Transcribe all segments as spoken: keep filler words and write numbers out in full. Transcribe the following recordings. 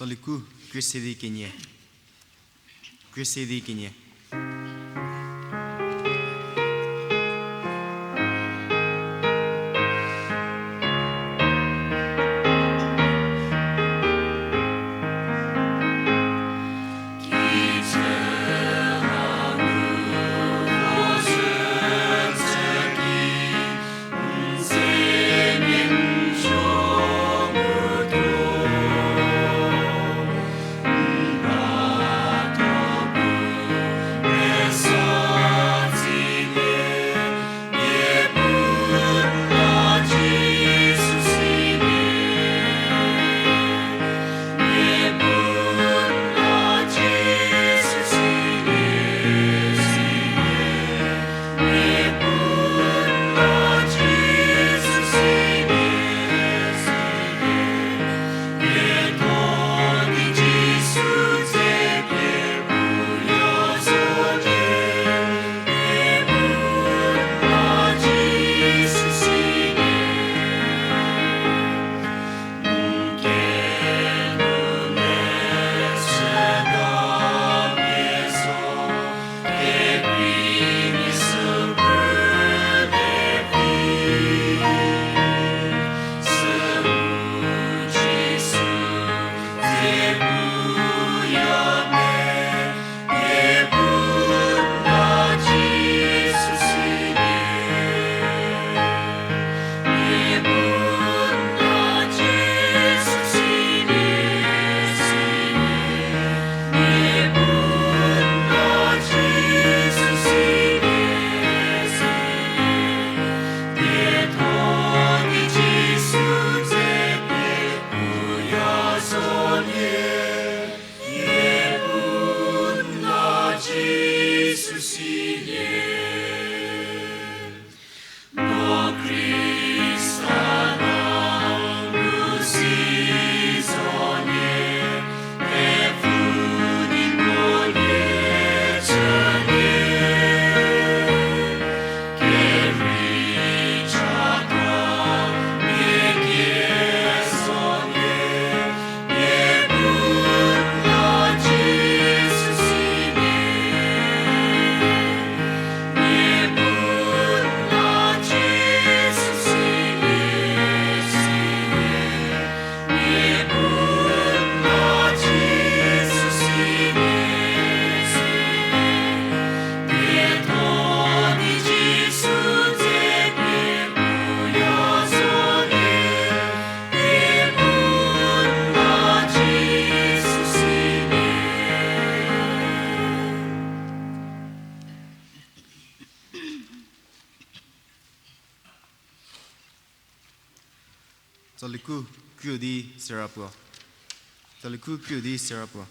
Tsaliku, krie se di kenie. Krie se di kenie. Tsaliku krie di sera puo. Tsaliku krie di sera puo.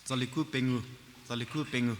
Tsaliku pengou, tsaliku pengou.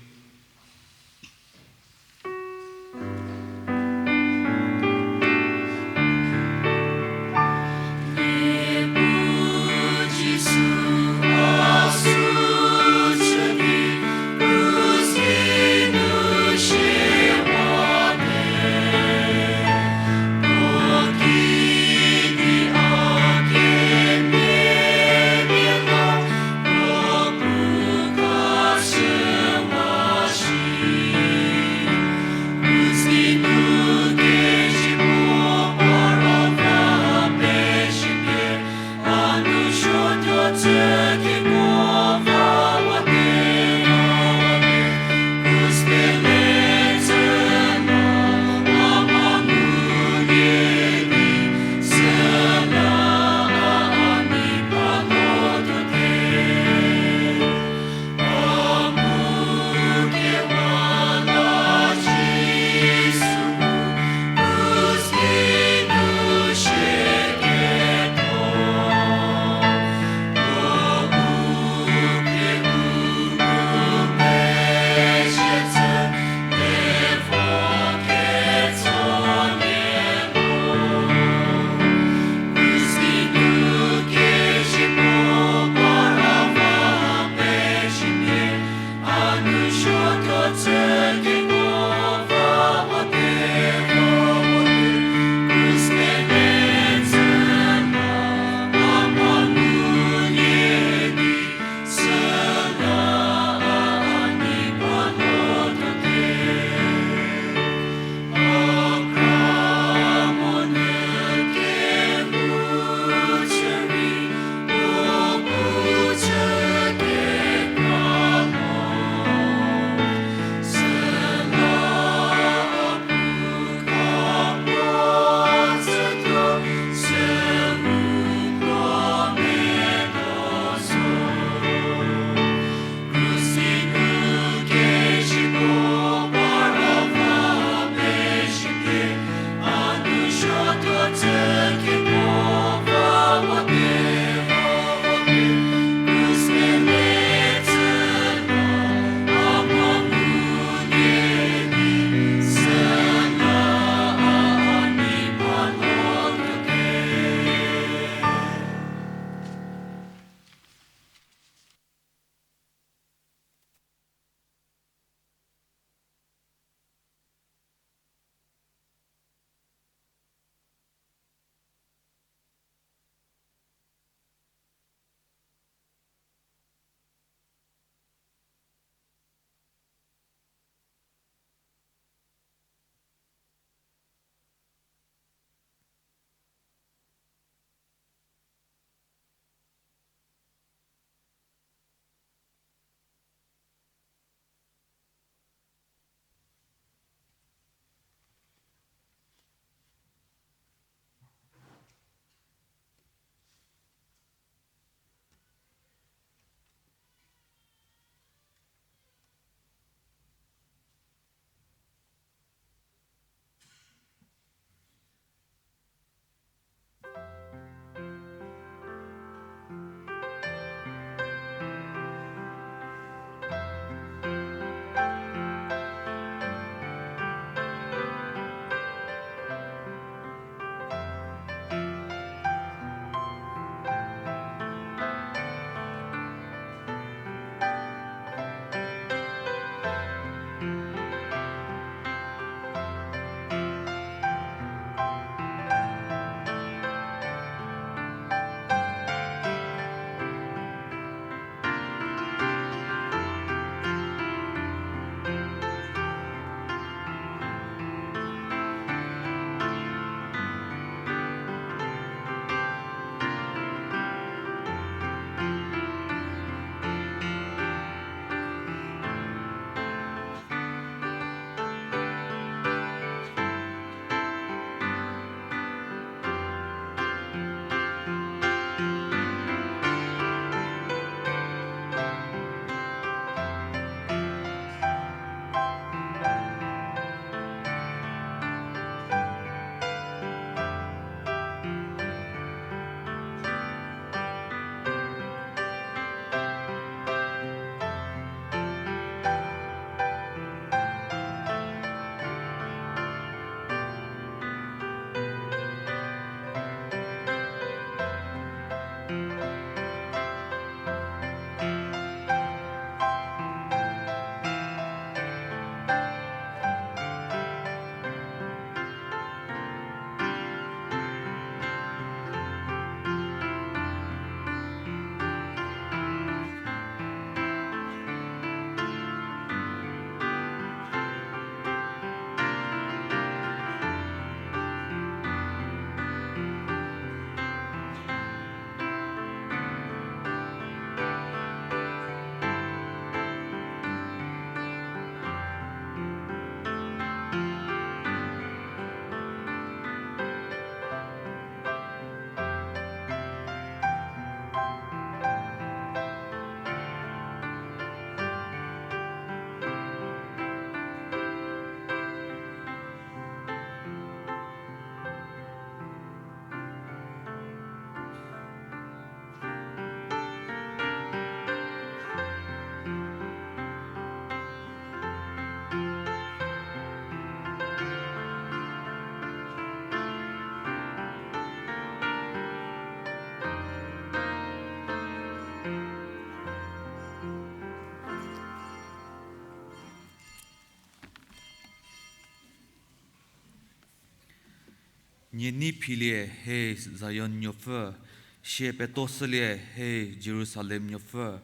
Nie nei philie, he Zion nuopfü, sie petoshülie, he Jerusalem nuopfü.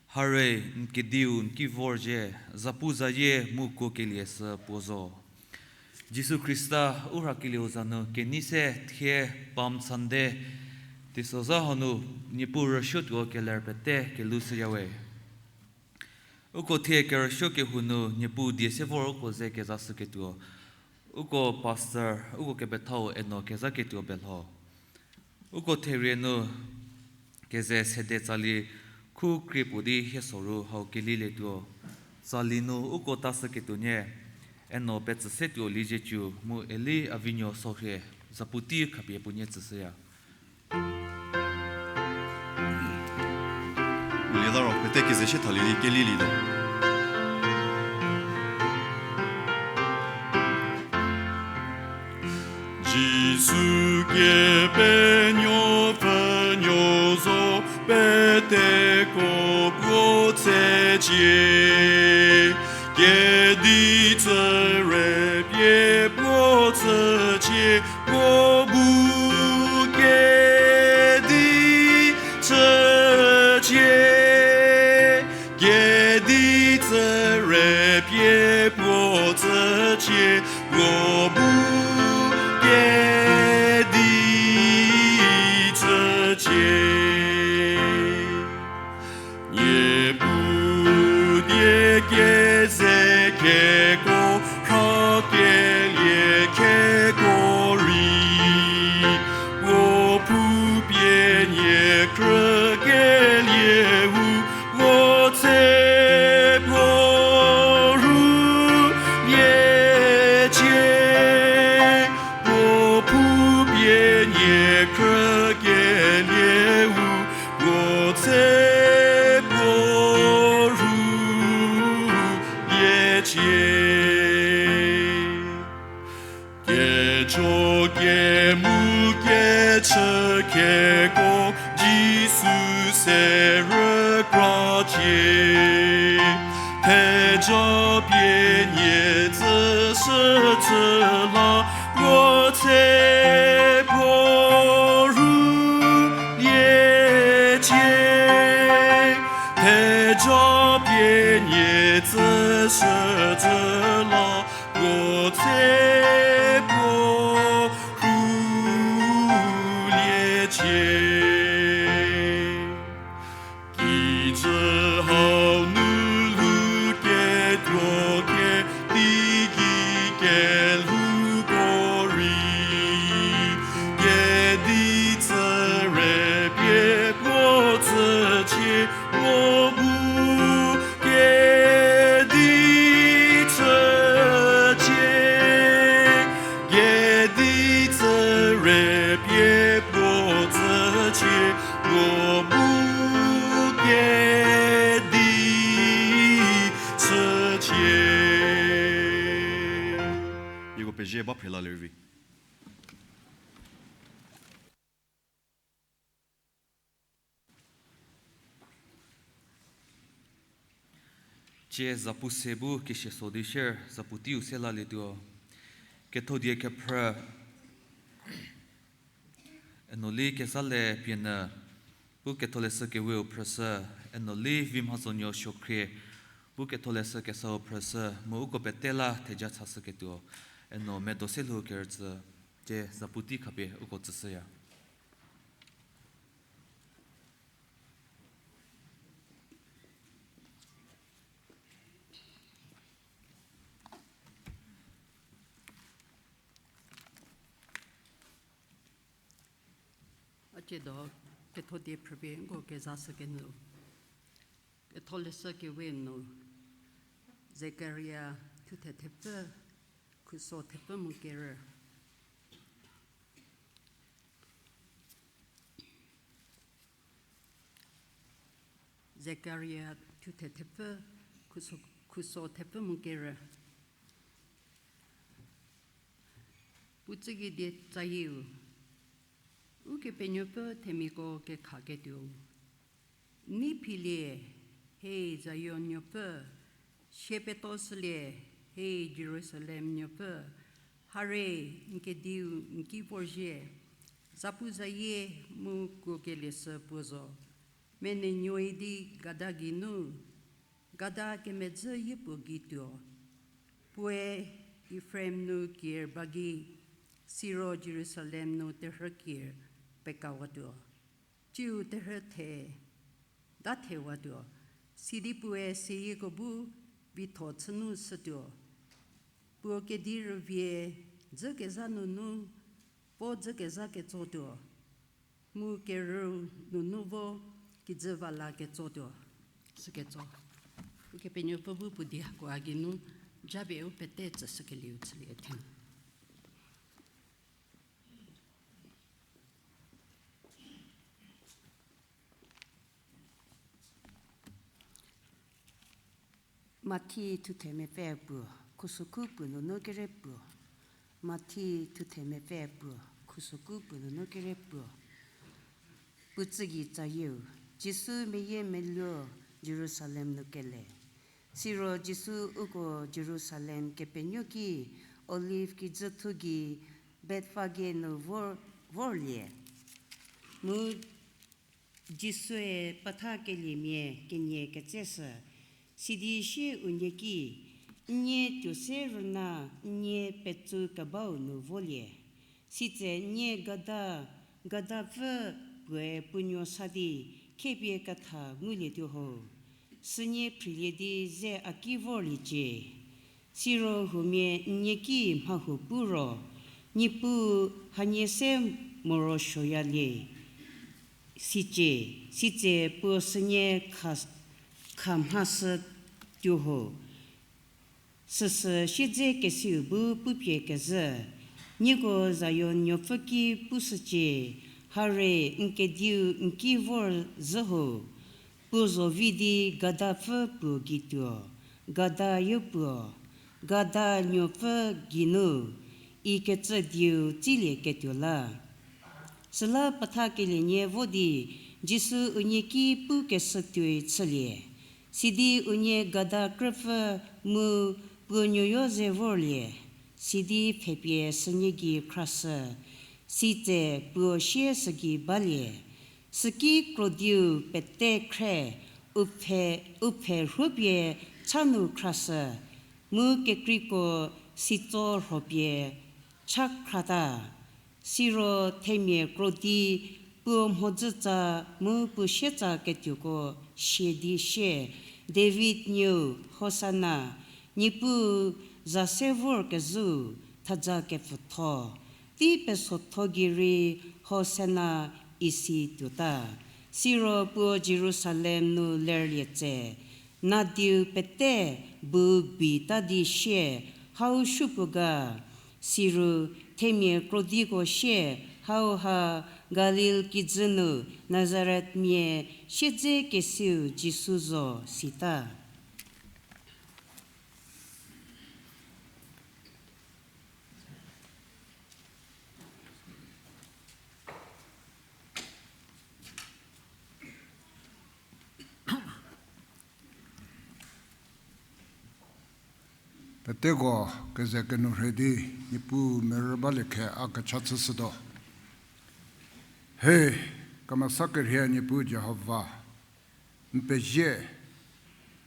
Hare, n kediu n ki vorzhie, zapuzayie mu kuokelie sü puo zo. Jisu Khrista u rhakelieu za nu kenei se thie Palm Sunday, teisozha hanu Niepuu rüsuotuo keler pete kelou shüyawe. Uko thie kerüsuo kehou nu Niepuu die se vor uko ze kezashüketuo, uko pastor, uko kepethau Eno Kezhaketuo Belho. Uko therie nu keze sede tsali khu krie puo di hie soru hau kelilietuo. Tsali nu uko tashüketuo nie, Eno Petsüsetuo Liezietsu mu Eli Avinuo Sorhie, zaputi khapie puo nie tsüshüya. Ulie la ro, pete keze sie thalie di kelilietuo. Jisu Kepenuopfü nuo zo, peteko puo tsecie. Kedi tsüre pie puo tsücie, puo bu kedi tsücie. Kedi tsüre pie puo tsücie, puo bu kedi tsücie. Niepuu die keze keko, khakelie keko rei, puo phupie nie khrükelie hu, puo tse puo rhuliecie. Puo phupie nie khrükelie hu, puo tse puo rhuliecie. Kejo kemu kechü keko Jisu se rükra cie. Theja pie nie tsüshü tsü la puo tse puo rhuliecie. Theja pie nie tsüshü tsü la puo tse puo rhuliecie. Kijü hau nu lhouketuo kedi ki kelhouko rei, kedi tsüre pie puo tsücie, puo bu kedi tsücie. Kedi tsüre pie puo tsücie, puo bu kedi tsücie. Nieko pezie ba phre la lervi. Tsie zapu se bu kishie so di shier zapu teiu se lalietuo. Kethodie kephrü, Enoli Kezhale Pienyü, bu Ketholeshü Keweu phrüshü, Enoli Vimhazonuo Suokhrie, bu Ketholeshü Kesau phrüshü, mu uko pete la theja chashüketuo, Eno Medoselhou Kerütsü, tsie zapu tei khapie uko tsüshüya. A tsiedo kethodie phrüpie nko kezashü kenu, Ketholeshü Kewe nu, Zekaria thuthe thepfü, khuso thepfü mu kerü. Zekaria thuthe thepfü, khuso, khuso thepfü mu kerü. Puo tsükedie tsayieu, Ukepenuopfü themiako kekhaketuo. Nei philie, he Zion nuopfü, sie petoshülie, he Jerusalem nuopfü, Hare, n kediu n ki vorzhie, zapuzayie mu kuokelie sü puo zo. Menuonuo idi gada geinu, gada kemedzü yie puo gei tuo. Puoe Efraim nu kir ba gei, siro Jerusalem nu terhü kir pekawatuo. Tsiu terhü the, da thewatuo, sidi puoe seyieko bu vitho chünu shütuo. Puo kedi rüvie dzükezha nunu vo dzükezha ketsotuo, mu kerüu nunu vo kijü va la ketsotuo. Süketso. Ukepenuopfü bu puo di hako a geinu, japie u pete tsüshükelieu chülie thenu. Mathi thuthe mepfü puo, khusokhu puo nunu kere puo. Mathi thuthe mepfü puo, khusokhu puo nunu kere puo. Puo tsügei tsayieu, Jisu meyiemeluo Jerusalem nu kele. Siro Jisu uko Jerusalem kepenuo ki Olive kijüthu gei Bethphage nu vor, vorlie. Mu Jisue petha keliemia kenie ketseshü, sidi sie unie ki, N nie tuo se rüna n nie petsu kebau nu volie. Sitse n nie gada, gadapfü puoe puonuo sa di khepie ketha ngulietuo ho. Sünie phrilie di ze a ki vorliecie. Siro huomia n nie ki mha huo pu ro, Niepuu hanie se morosuoyalie, sicie, sitse puo sünie kha, kha mhashütuo ho. Süsü siedzekesiu bu pupie kezhü, nieko Zion nuopfü ki pushücie, Hare, n kediu n ki vor zhü ho. Puo zo vi di gadapfü puo gei tuo, gada yopuo, gada nuopfü geinu, ikecü dieu tsilieketuo la. Süla petha kelienie vo di, Jisu unie ki pukeshü tuoi chülie. Sidi unie gada krüpfü mu puo nuoyo ze vorlie. Sidi pfhepie sünie gei khrashü. Sitse puo sie sügei balie. Süki krodiu pete khre, u pfhe, u pfhe rhuopie cha nu khrashü, mu kekreiko sitso rhuopie cha khrata. Siro themia krodi puo mhodzütsa mu puo sietsa ketuoko sie di sie, David nuou, Hosana, Niepuu za se vorkezhüu, theja kepfütho, tei pesotho gei rei Hosana isi tuota. Siro puo Jerusalem nu lerlie tse, nadiu pete bu bi ta di sie, Hau supuo ga? Siro themia krodiko sie, Hauha Galil kijü nu Nazaretmia siedzekesiu Jisu zo, sita. Peteko keze kenu rhei di, Niepuu merü balie khe a kecha chüshütuo. He, kemesa kerhie Niepuu Jihova, n pezie,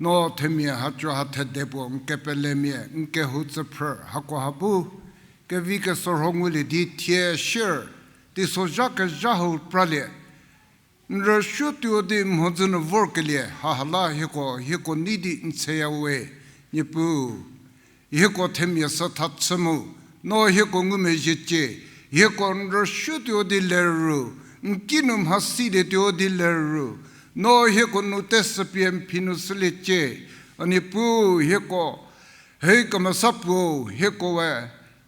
no themia haco ha thede puo n kepelemia, n kehou tsüphrü, hakoha bu kevi kesorho ngulie di thie sier, teisozha kezha hau pralie, n rüsuotuo di mhodzü nu vorkelie, haha la hieko, hieko nei di n tseyawe, Niepuu. Hieko themia sü tha chü mu, no hieko ngumezhiecie, hieko n rüsuotuo di lerü, n kinu mhasilietuo di lerü, no hieko nu tesüpie n phi nu shüliecie, a Niepuu hieko, hei kemesa puo, hieko we,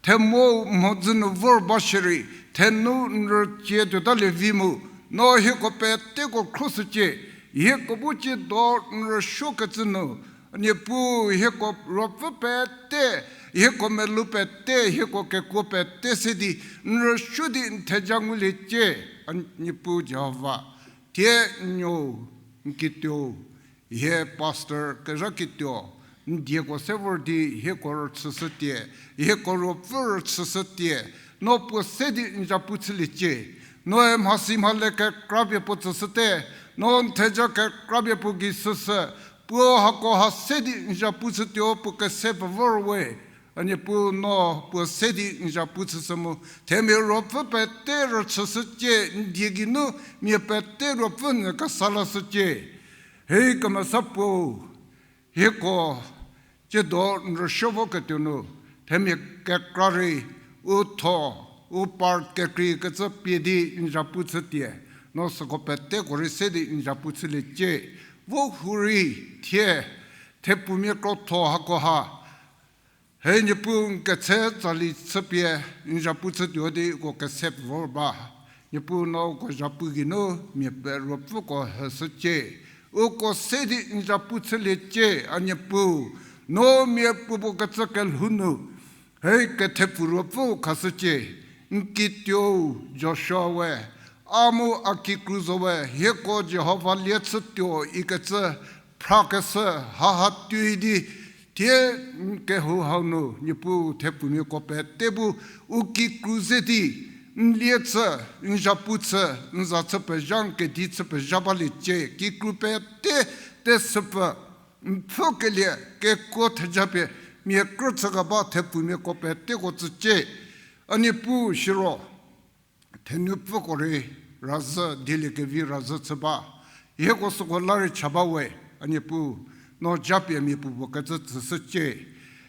themou mhodzü nu vor ba shierei, thenu n rücie tuotalie vi mu, no hieko peteko khroshücie, hieko bu ciedo n rüsuokecü nu, Niepuu hieko ruopfü pete, hieko melou pete, hieko kekuo pete se di, n rüsuo di n theja nguliecie, a Niepuu Jihova. Thie n nuo, n kituo, hie pastor kezhakituo, N dieko se vor di hieko rüchüshütie, hieko ruopfü rüchüshütie, no puo se di n zapu chüliecie. Noe mhasi mhale kekra pie puo tsüshüte, no n theja kekra pie puo gei shüshü, puo hako ha se di n zapu chütuo puo kese pevor we. A Niepuu no puo se di n zapu chüshü mu, themia ruopfü pete rüchüshücie, n die geinu mia pete ruopfü nyü kesa lashücie. Hei kemesa puo, hieko tsiedo n rüsuo voketuo nu, themia kekra rei, u tho, u part kekreikecü pie di n zapu chütie, no süko peteko rei se di n zapu chüliecie, vo hurei thie, thepfumia krotho hako ha, hei Niepuu n ketse tsali chüpie n zapu chütuo di uko kese pevor ba. Niepuu no uko zapu geinu mia pete ruopfüko heshücie. Uko se di n zapu chüliecie, a Niepuu, no miapuopuo kecü kelhou nu, hei kethepfu ruopfü khashücie. N kituou Joshua we, a mu a kikru zo we, hieko Jihova lie chütuo ikecü phrakeshü haha tuoi di, thie n kehou hau nu Niepuu thepfumiako pete bu u kikru ze di, n lie chü, n zapu chü, n za chü pezha, n kedi chü pezha baliecie, kikru pete, tesüpfü, n pfhükelie kekuo theja pie, mia krü chükeba thepfumiako peteko tsücie. A Niepuu siro, thenupfüko rei razhü, dieliekevi razhü chü ba. Hieko süko la rei cha ba we, a Niepuu, no japie miapuopuo kecü tsüshücie.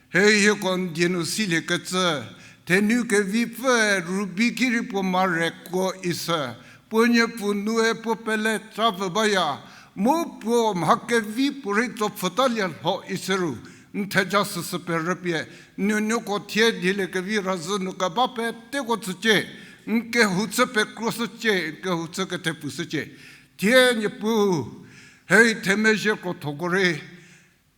Hei hieko n die nu siliekecü, thenu kevipfüe Ruby ki rei puo mharekuo ishü, puo niepfu nue puo pele tsa pfü baya, mu puo mha kevi puorei tso pfhütalie lho ishü ru, n theja süsü perüpie, n nuonuoko thie dieliekevi razhü nu keba peteko tsücie, n kehou chü pekro shücie, n kehou chü kethepfu shücie. Thie Niepuu, hei themezhie krothoko rei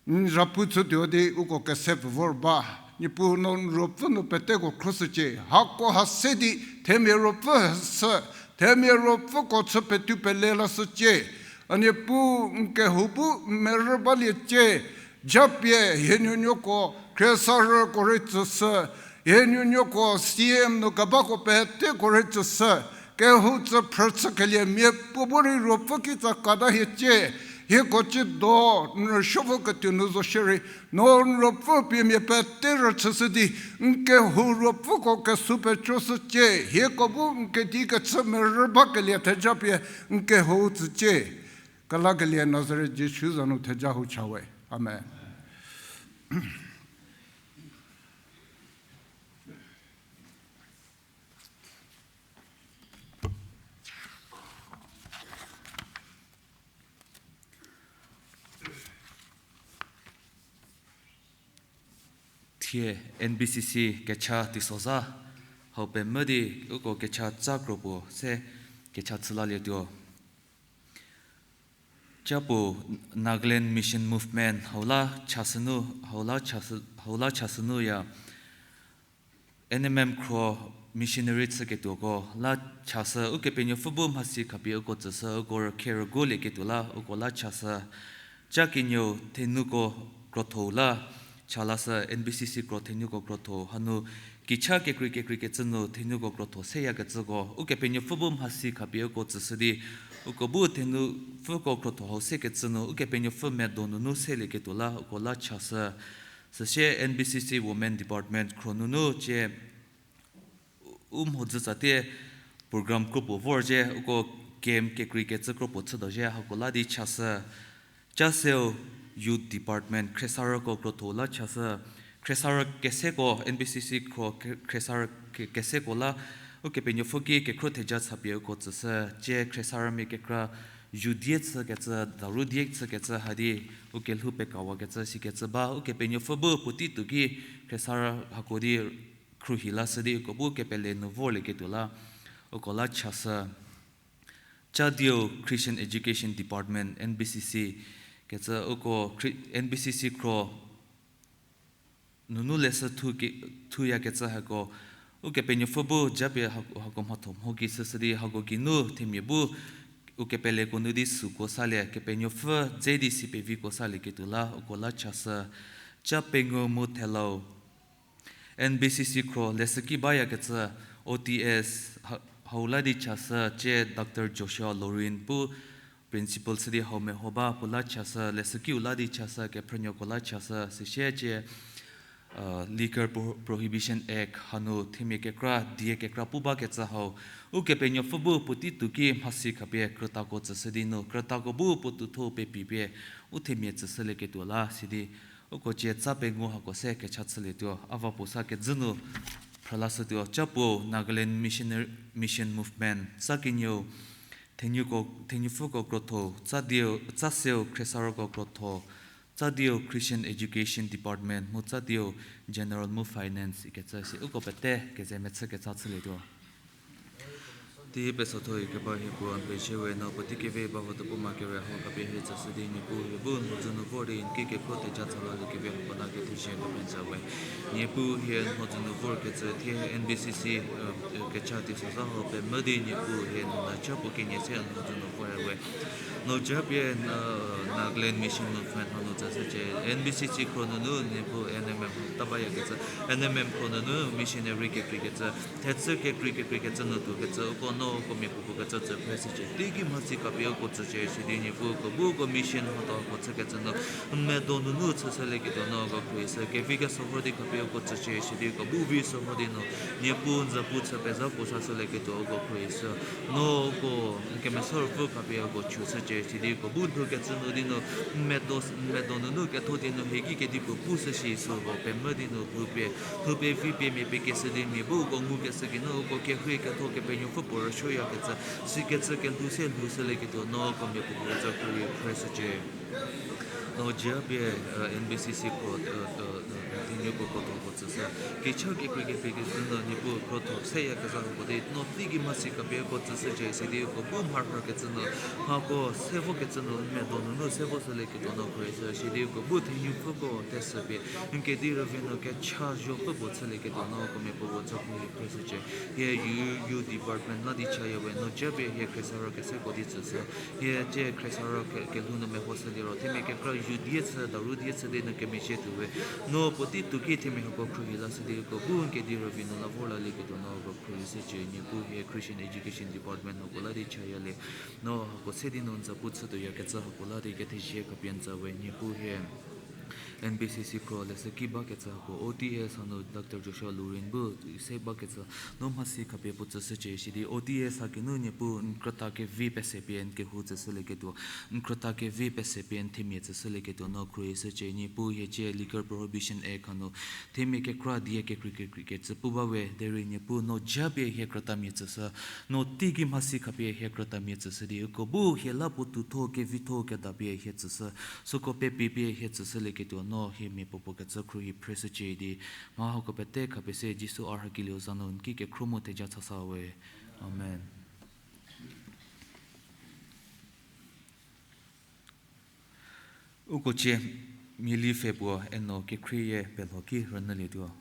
n zapu chütuo di uko kese pevor ba. Niepuu no n ruopfü nu peteko khro shücie, hako ha se di themia ruopfü heshü, themia ruopfüko chü petu pele lashücie. A Niepuu n kehou bu merü baliecie, japie hie nuonuoko khriesarüko rei tsüshü, hie nuonuoko C M nu kebako peteko rei tsüshü, kehou tsü phrü chükelie miapuo bu rei ruopfü kitsa kata hiecie. Hieko tsiedo n rüsuo voketuo nu zo shierei, no n ruopfü pie mia pete rüchüshü di, n kehou ruopfüko kesu peco shücie, hieko bu n kedi kechü merü bakelie theja pie n kehou tsücie. Kelakelie Nazaret Jisu za nu theja hou cha we. Amen. Thie N B C C kecha teisozha hau pemvü di uko kecha tsa kro puo se kecha chülalietuo. Ca puo Nagaland Mission Movement hau la chashünu, hau la chashü, hau la chashünuya N M M khro missionary chüketuoko la chashü, Ukepenuopfü bu mhasi khapie uko tsüshü, uko rükhe rüguolieketuo la uko la chashü. Ca kenieu thenuko krotho la chalashü, N B C C kro thenuko krotho hanu kicha kekrei kekrei kecü nu thenuko krotho seyakecüko Ukepenuopfü bu mhasi khapie uko tsüshü di, uko bu thenupfüko krotho hau sekecü nu Ukepenuopfü medo nunu selieketuo la uko la chashü. Süsie N B C C Women Department khro nunu cie u mhodzü tsatie program kropuo vor cie, uko camp kekrei kecü kropuo chütuo zhie hako la di chashü. Ca seu Youth Department khriesarüko krotho la chashü. Khriesarü keseko N B C C khro khrie-, khriesarü ke-, keseko la Ukepenuopfü ki kekhro theja chapie uko tsüshü. Cie khriesarümia kekra zu die chükecü, daru die chükecü hadi u kelhou pekawakecü sikecü ba, Ukepenuopfü bu puotei tuo ki khriesarü hako di khruohi lashü di uko bu kepele nu vorlieketuo la uko la chashü. Ca dieu Christian Education Department, N B C C kecü uko N B C C khro nunu leshü thuyakecü hako Ukepenuopfü bu japie hako mhatho mho ki shüshü di hako geinu themia bu u kepeleko nu di süko salie, Kepenuopfü dze di si peviko salieketuo la uko la chashü. Cha pengou mu thelau. N B C C khro leshüki bayakecü O T S ha-, hau la di chashü cie Doctor Joshua Lorin pu principal chü di hau meho ba puo la chashü, leshükiu la di chashü, kephrünuoko la chashü, süsie cie, uh, Liquor Pro-, Prohibition Act hanu themia kekra, die kekra pu bakecü hau. Ukepenuopfü bu puotei tuoki mhasi khapie krütako tsüshü di nu, krütako bu puo tutho pepipie u themia tsüshülieketuo la, sidi uko cie tsa pengou hako se kecha chülietuo, a va puo sa kezhü nu phrülashütuo, cha puo Nagaland Missionary, Mission Movement, tsa kenieu, thenuko, thenupfüko krotho, tsa dieu, tsa seu khriesaroko krotho, tsa dieu Christian Education Department, mu tsa dieu General mu Finance ikecü si uko pete keze mechükecü chülietuo. Tei pesotho ikeba hie puo n pezie we, no puotei keve ba hotuo pu ma kere hau khapie hie tsüshü di Niepuu hie bu n mhodzü nu vor di n ki kekuo theja tsa laliekevi hako la kethezie khapie n tsü we. Niepuu hie n mhodzü nu vorkecü thie N B C C, uh, kecha teisozha hau pemvü di Niepuu hie n na cha puo kenie se n mhodzü nu vor we. No japie, uh, Nagaland Mission Movement hanu tsüshücie. N B C C khro nunu Niepuu N M M ta bayakecü, N M M khro nunu missionary kekreikecü, thechü kekrei kekreikecü nu tuokecü uko no uko mia puopuo kecü tsü phreshücie. Teigei mhasi khapie uko tsücie, sidi Niepuu uko bu uko mission mhatho uko chükecü nu n medo nunu chüshülieketuo no uko khruohishü. Kevi keso vor di khapie uko tsücie, sidi uko bu vi so vor di nu Niepuu n zapu chü peza puo sashülieketuo uko khruohishü. No uko n kemesa ruopfü khapie uko chüshücie, sidi uko bu lhoukecü nu di nu n medo, n medo nunu ketho di nu hie ki kedipuo pushü shi süko pemvü di nu lhoupie, lhoupie vipie mia pie keshü di mia bu uko ngukeshü geinu uko kerhei ketho Kepenuopfü puo rüsuoyakecü, sikecü kelhou se lhoushülieketuo no uko mia puopuo kecü khruohi phreshücie. No japie, uh, N B C C khro, uh, uh, uh, thenuko krotho uko tsüshü. Kecha kekrei kekreikecü nu Niepuu krotho seyakezha uko di no teigei mhasi khapie uko tsüshücie, sidi uko bu mharhükecü nu hako se vokecü nu n medo nunu se voshülieketuo no khruohishü, sidi uko bu thenupfüko teshüpie n kedi rüvie nu kecha zho pfü puo chülieketuo no uko mia puopuo tsü khruohi phreshücie. Hie U, U department la di chaya we, no japie hie khriesarü keseko di tsüshü. Hie cie khriesarü ke, kelhou nu mehoshü liro themia kekra U die chü, daru die chü di nu kemezhie tuo we. No puotei tuoki themia hako khruohi lashü di uko bu n kedi rüvie nu la vor lalieketuo no uko khruohishücie. Niepuu hie Christian Education Department hako la di chayalie. No hako se di nu n zapu chütuoyakecü hako la di kethezie khapie n tsü we. Niepuu hie N B C C khro leshüki bakecü hako, O T S hanu Doctor Joshua Lorin bu se bakecü, no mhasi khapie puo tsüshücie, sidi O T S hakinu Niepuu n krüta kevi pese pie n kehou tsüshülieketuo, n krüta kevi pese pie n themia tsüshülieketuo no khruohishücie. Niepuu hie cie Liquor Prohibition Act hanu themia kekra die kekrei kekreikecü pu ba we, derei Niepuu no japie hie krütamia tsüshü, no teigei mhasi khapie hie krütamia tsüshü di uko bu hie la puo tutho kevitho kedapie hie tsüshü, süko pepipie hie tsüshülieketuo no hie mia puopuo kecü khruohi phreshücie di, mha hako pete khapie se Jisu a rhakelieu za nu n ki kekhro mu theja chasa we. Amen. Uko cie miali pfhe puo eno kekhrieyie pelho ki rünyülietuo.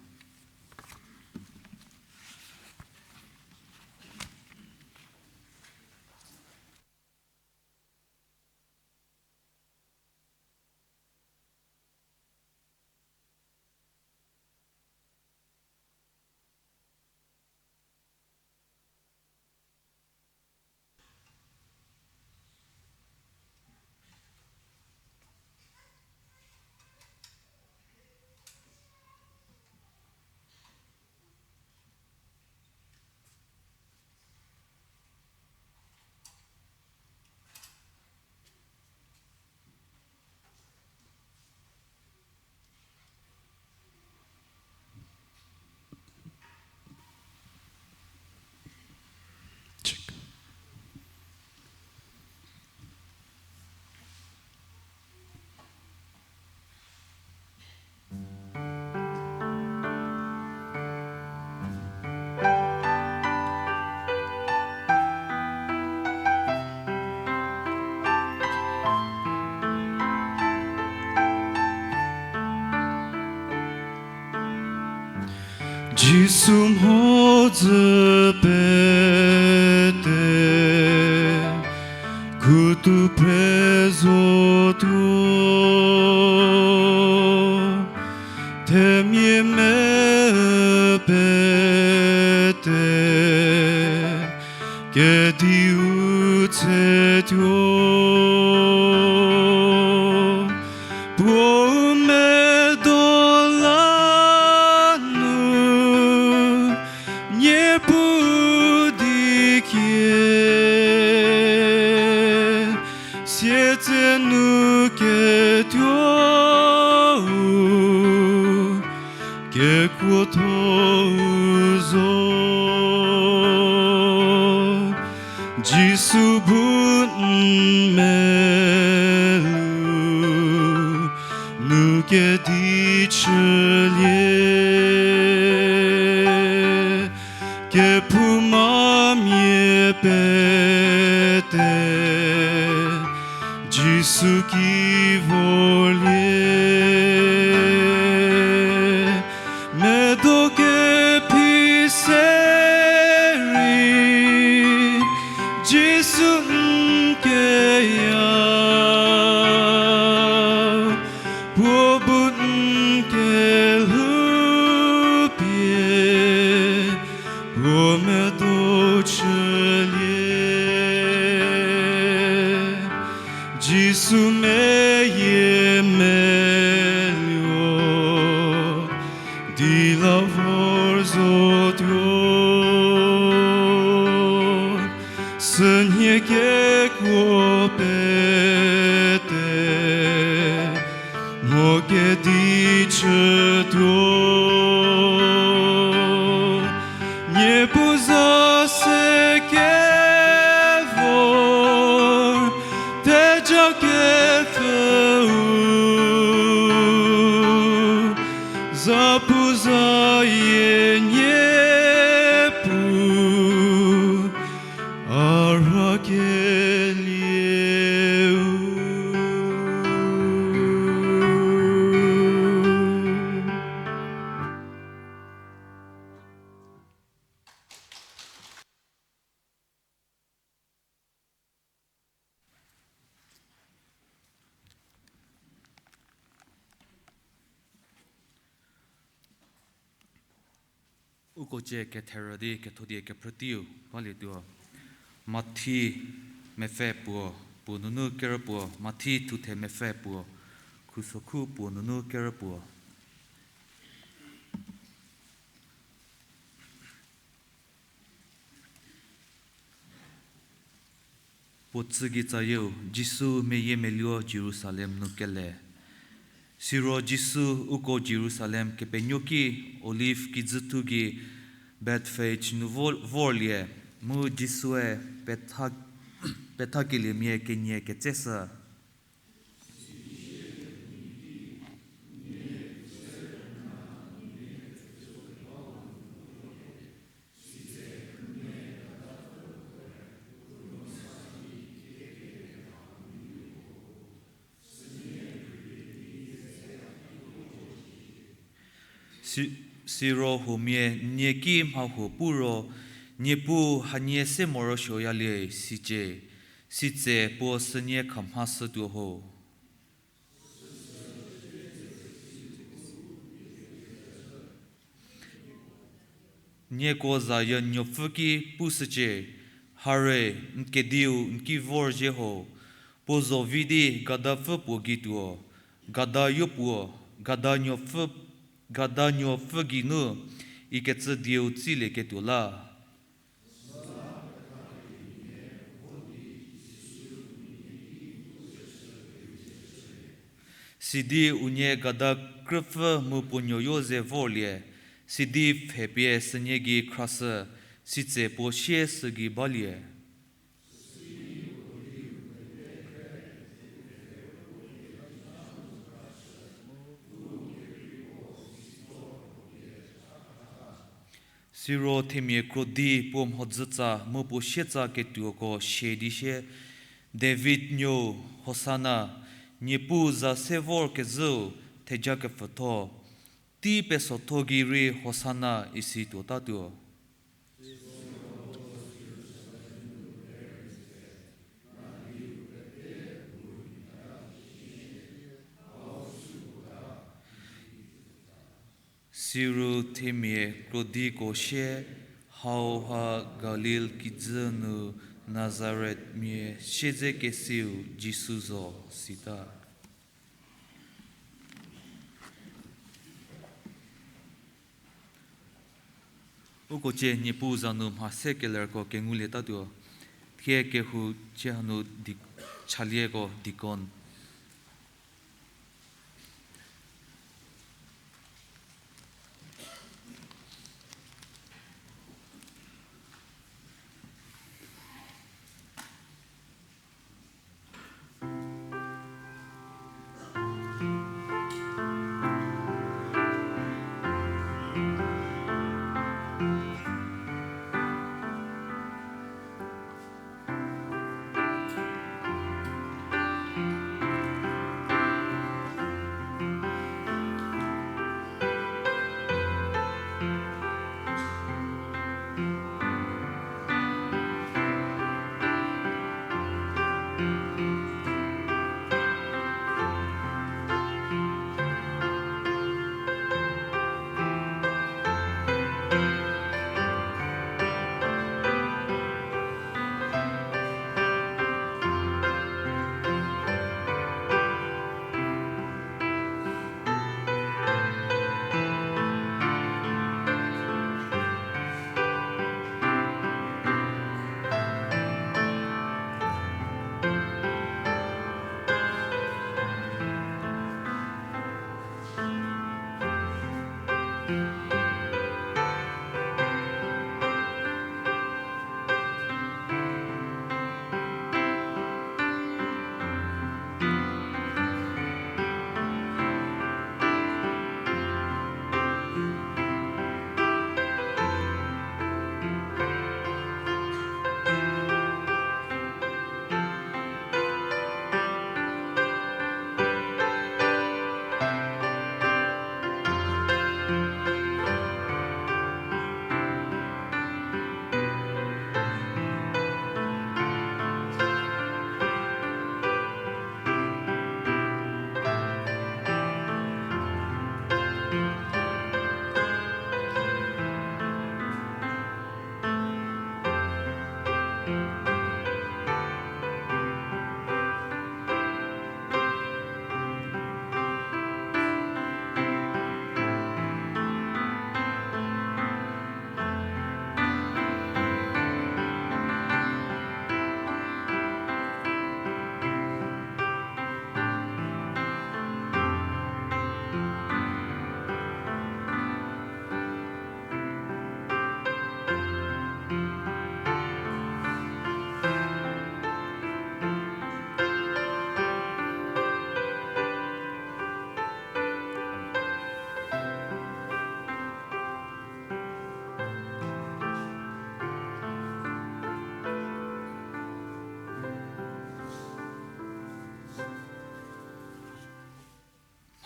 Jisu mhodzü pete, khutu phre zotuo. Kediu tsetuo, puo medo la nu, Niepuu di kie, sietse nu ketuou, kekuotho-u zo. Jisu bu n melu nu kedi chülie, kephoumamia pete Jisu ki vorlie. Medo kephi se rei Jisu n keya, puo bu n kelhou pie, puo medo chülie. Jisu meyie meluo di la vor zotuo, sünhie kekuo pete mo kedi chütuo. Niepuu za se kevor, theja kepfüu, zapuzayie Niepuu a rhakelieu. Uko cie ketherü di kethodie kephrüteiu balietuo. Mathi mepfü puo, puo nunu kerü puo, Mathi thuthe mepfü puo, khusokhu puo nunu kerü puo. Puo tsü gei tsayieu, Jisu meyiemeluo Jerusalem nu kele. Siro Jisu uko Jerusalem kepenuoki Olive kijüthu gei Bethphage nu vo-, vorlie, mu Jisue petha-, pethakeliemia kenie ketseshü. Si-, siro huomia nie ki mha huo pu ro, Niepuu hanie se morosuoyalie, sicie, sitse puo sünie khamhashütuo ho. Nieko zayie nuopfü ki pushücie, hare, n kediu n ki vorzhie ho, puo zo vi di gadapfü puo gei tuo, gada yopuo, gada nuopfü, gada nuopfü geinu ikecü dieu tsilieketuo la. Sidi unie gada krüpfü mu puo nuoyo ze vorlie, sidi pfhepie sünie gei khrashü, sitse puo sie sü gei balie. Siro themia krodi puo mhodzütsa mu puo sietsa ketuoko sie di sie, David nuou, Hosana, Niepuu za se vorkezhüu theja kepfütho, tei pesotho gei rei Hosana isi tuotatuo. Siro themia krodiko sie, Hauha Galil kijü nu Nazaretmia siedzekesiu Jisu zo, sita. Uko cie Niepuu za nu mha se kelerko kengulietatuo. Thie kehou cie hanu di-, chalieko deacon.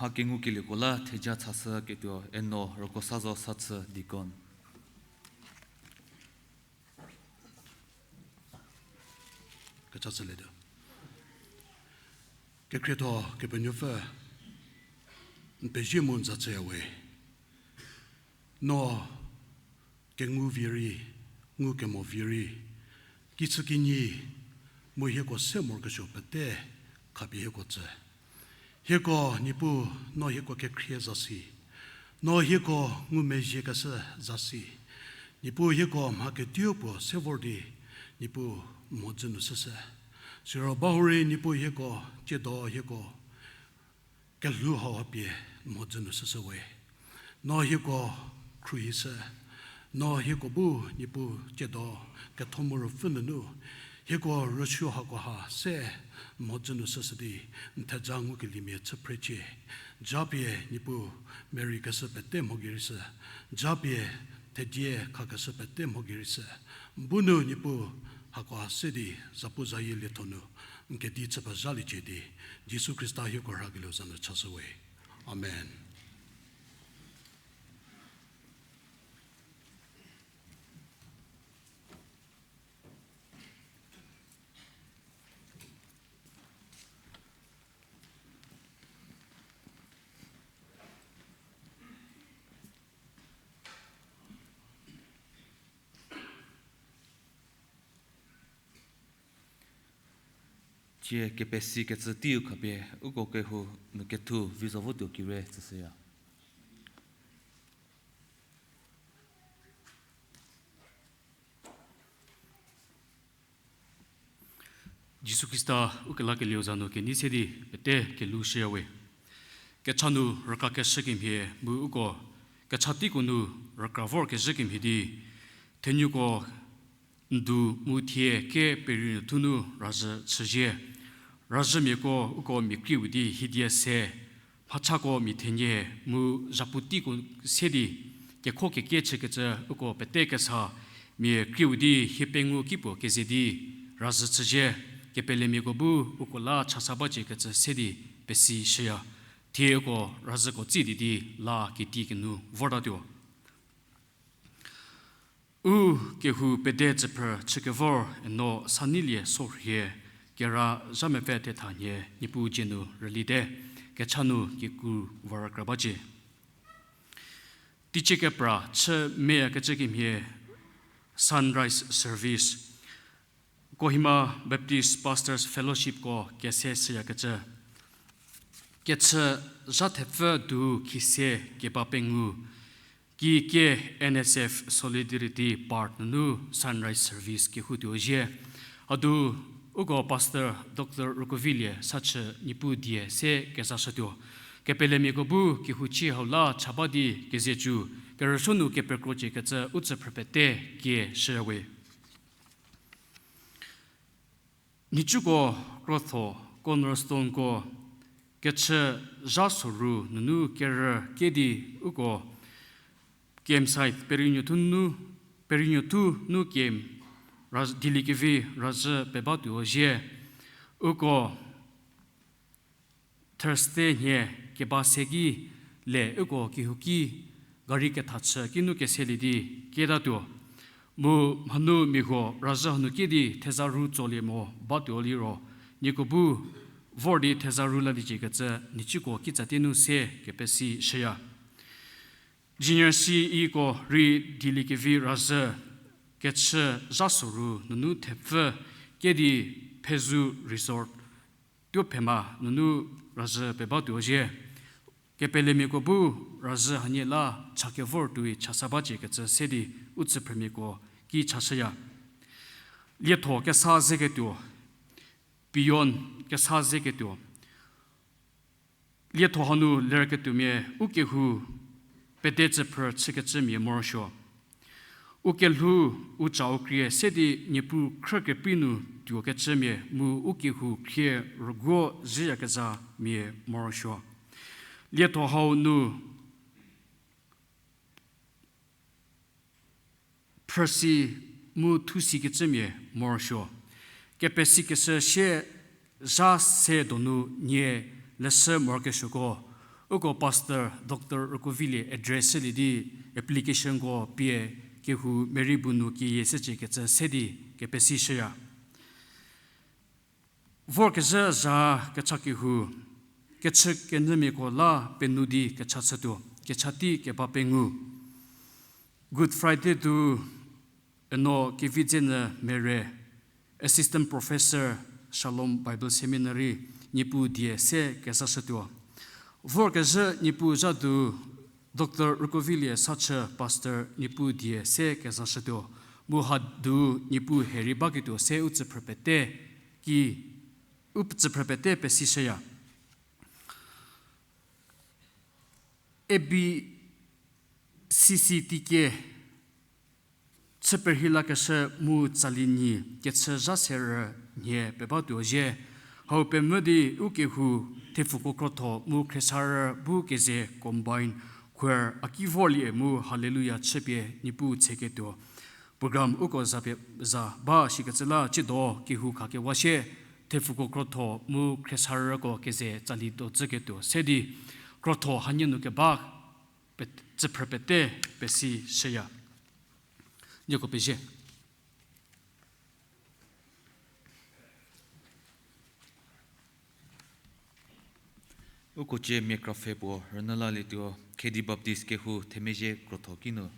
Mha kengukelieko la theja chashü ketuo eno rükosa zo sa chü deacon. Kecha chülietuo. Kekhrietho Kepenuopfü, n pezie mu n za chüyawe. No kengu vie rei, ngukemo vie rei, kichükinyi mu hieko se morokesuo pete khapie hieko tsü. Hieko, Niepuu, no hieko kekhrie zasi. No hieko ngumezhiekeshü zasi. Niepuu hieko mha ketuo puo se vor di, Niepuu mhodzü nu shüshü. Siro bahurei Niepuu hieko, tsiedo hieko, kelhou hauha pie mhodzü nu shüshü we. No hieko khruohishü, no hieko bu Niepuu tsiedo ketho mu ruopfü nunu, hieko rüsuo hakoha se mhodzü nu shüshü di, n theja ngukeliemia chü phrecie. Japie Niepuu merei keshü pete mho gei rei shü, japie thedie khakeshü pete mho gei rei shü, bu nu Niepuu hakoha se di zapuzayie lietho nu n kedi chü pezhaliecie di, Jisu Khrista hieko rhakelieu za nu chashü we. Amen. Cie kepesi kecü teiu khapie, uko kehou nu kethu vi zo votuo kire tsüshüya. Jisu Khrista ukelakelieu za nu kenei se di pete kelhou shüyawe. Kecha nu rükrakeshü kemhie mu uko kecha teiko nu rükra vorkezhü kemhie di, thenuko ndu mu thie ke perinuo thu nu razhü chüzie. Razhümiako uko mia krieu di hiedia se, mhachako mia thenie mu zhapu teiko se di, kekho kekie chükecü uko pete kesa mia krieu di hie pengou kipuo keze di razhü chüzie. Kepelemiako bu uko la chasa bacie kecü se di pesi shüya. Thie uko razhüko tsi di di la keti kenu vortatuo. U kehou pede tsüphrü chükevor eno Sanilie Sorhie kera zha mepfü thetha nhie Niepuu dzie nu rülite, kecha nu kikru vorkra bacie. Teicie kepra chü meyakecü kemhie Sunrise Service, Kohima Baptist Pastors Fellowship ko kese shüyakecü. Kechü zha thepfü du khise keba pengou, kikie N S F Solidarity Park nunu Sunrise Service kehoutuo zhie. Hadu uko Pastor Doctor Rukovilie sachü Niepuu die se kezashütuo. Kepelemiako bu kehouchie hau la cha ba di kezecü, kerüsuo nu kepekrocie kecü u tsüphrü pete kie shüyawe. Nhicuko krotho Cornerstone ko kechü zha soru nunu kerü kedi uko campsite perinuothu nu, perinuothu nu camp raz-, dieliekevi razhü pebatuo zhie. Uko Thursday nhie keba se ki le uko kehouki gari kethachü kinu keselie di kietatuo. Mu mhanu miahuo razhü hanu kie di theza ru tsolie mo batuo liro, nieko bu vor di theza ru laliecie kecü nhicuko kitsatie nu se kepesi shüya. Junior C E ko rei dieliekevi razhü kechü zha soru nunu thepfü kedi Phezu Resort tuophema nunu razhü pebatuo zhie. Kepelemiako bu razhü hanie la cha kevor tuoi chasa bacie kecü se di u tsüphrümiako ki chashüya. Lietho kesa zeketuo, peon kesa zeketuo. Lietho hanu lerketuomia u kehou pede tsüphrü chükecümia morosuo. U kelhou u ca u krie se di Niepuu khrü keprei nu tuokecümia mu u kehou khrie rüguo zhüyakezhamia morosuo. Lietho hau nu phrüsi mu thusikecümia morosuo. Kepesikeshü sie zha se donu nie leshü morokesuoko, uko Pastor Doctor Rukovilie address shülie di applicationko pie kehou Mary bu nu keyie secie kecü se di kepesi shüya. Vorkezhü zha kecha kehou, kechü kenyümiako la penuo di kecha chütuo, kecha tei keba pengou. Good Friday du eno Kevidzenyü Mere, Assistant Professor, Shalom Bible Seminary, Niepuu die se kezashütuo. Vorkezhü Niepuu zha du Doctor Rukovilie sachü Pastor, Niepuu die se kezashütuo. Mu hadu Niepuu hie rei baketuo se u tsüphrü pete ki, u tsüphrü pete pesishüya. A B C C T K chü perhei lakeshü mu tsali nyi kechü zha serü nhie pebatuo zhie. Hau pemvü di u kehou thepfuko krotho mu khriesarü bu keze combine choir a ki vorlie mu Hallelujah chüpie Niepuu tseketuo. Program uko zapie za ba shikecü la chiedo kehou khakewa sie thepfuko krotho mu khriesarüko keze tsali do tsüketuo se di krotho hanie nu keba pe-, tsüphrü pete pesi shüya. Nieko pezie. Uko cie mia krapfhe puo rünyü lalietuo, Khedi Baptist kehou themezhie krotho kinu.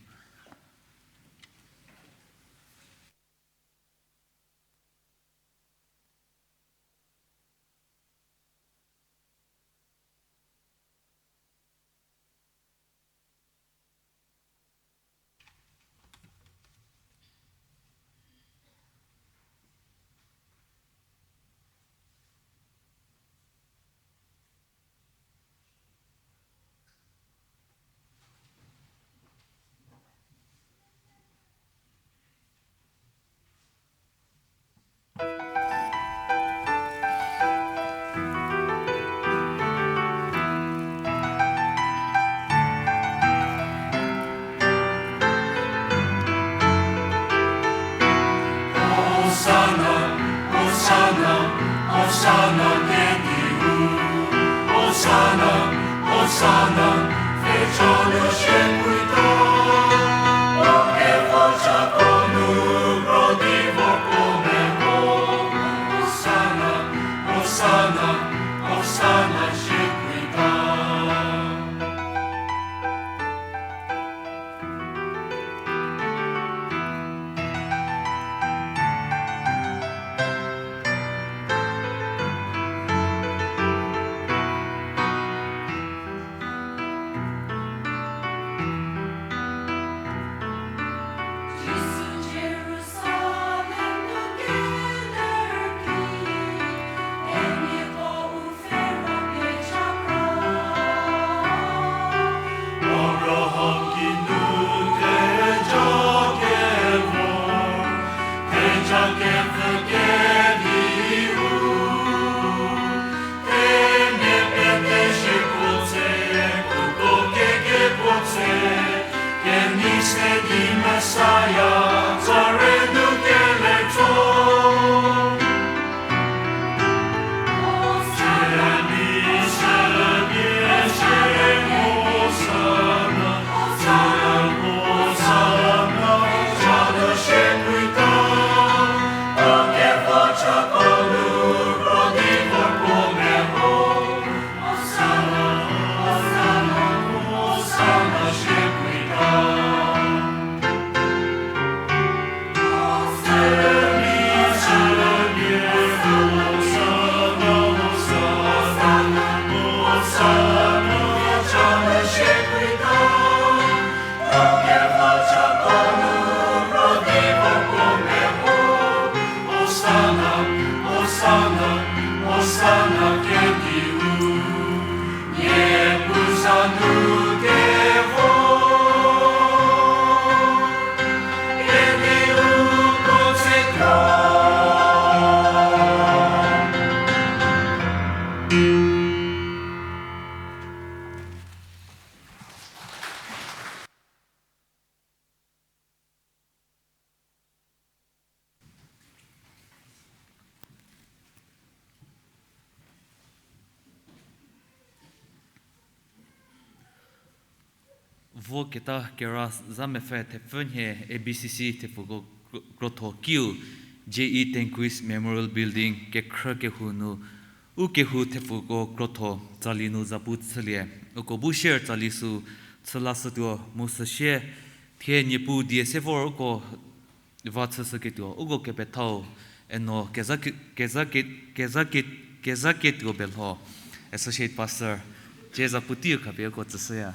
Vo keta kera za mepfü thepfü nhie A B C C thepfuko kro-, krotho kiu J E Tanquist Memorial Building kekhrü kehou nu, u kehou thepfuko krotho tsali nu zapu chülie. Uko bu share tsali sü chü lashütuo mu süsie thie Niepuu die se vor uko va chüshüketuo, uko kepethau, eno keza ke-, keza ke-, keza ke-, keza ketuo belho, Associate Pastor, cie zapu teiu khapie uko tsüshüya.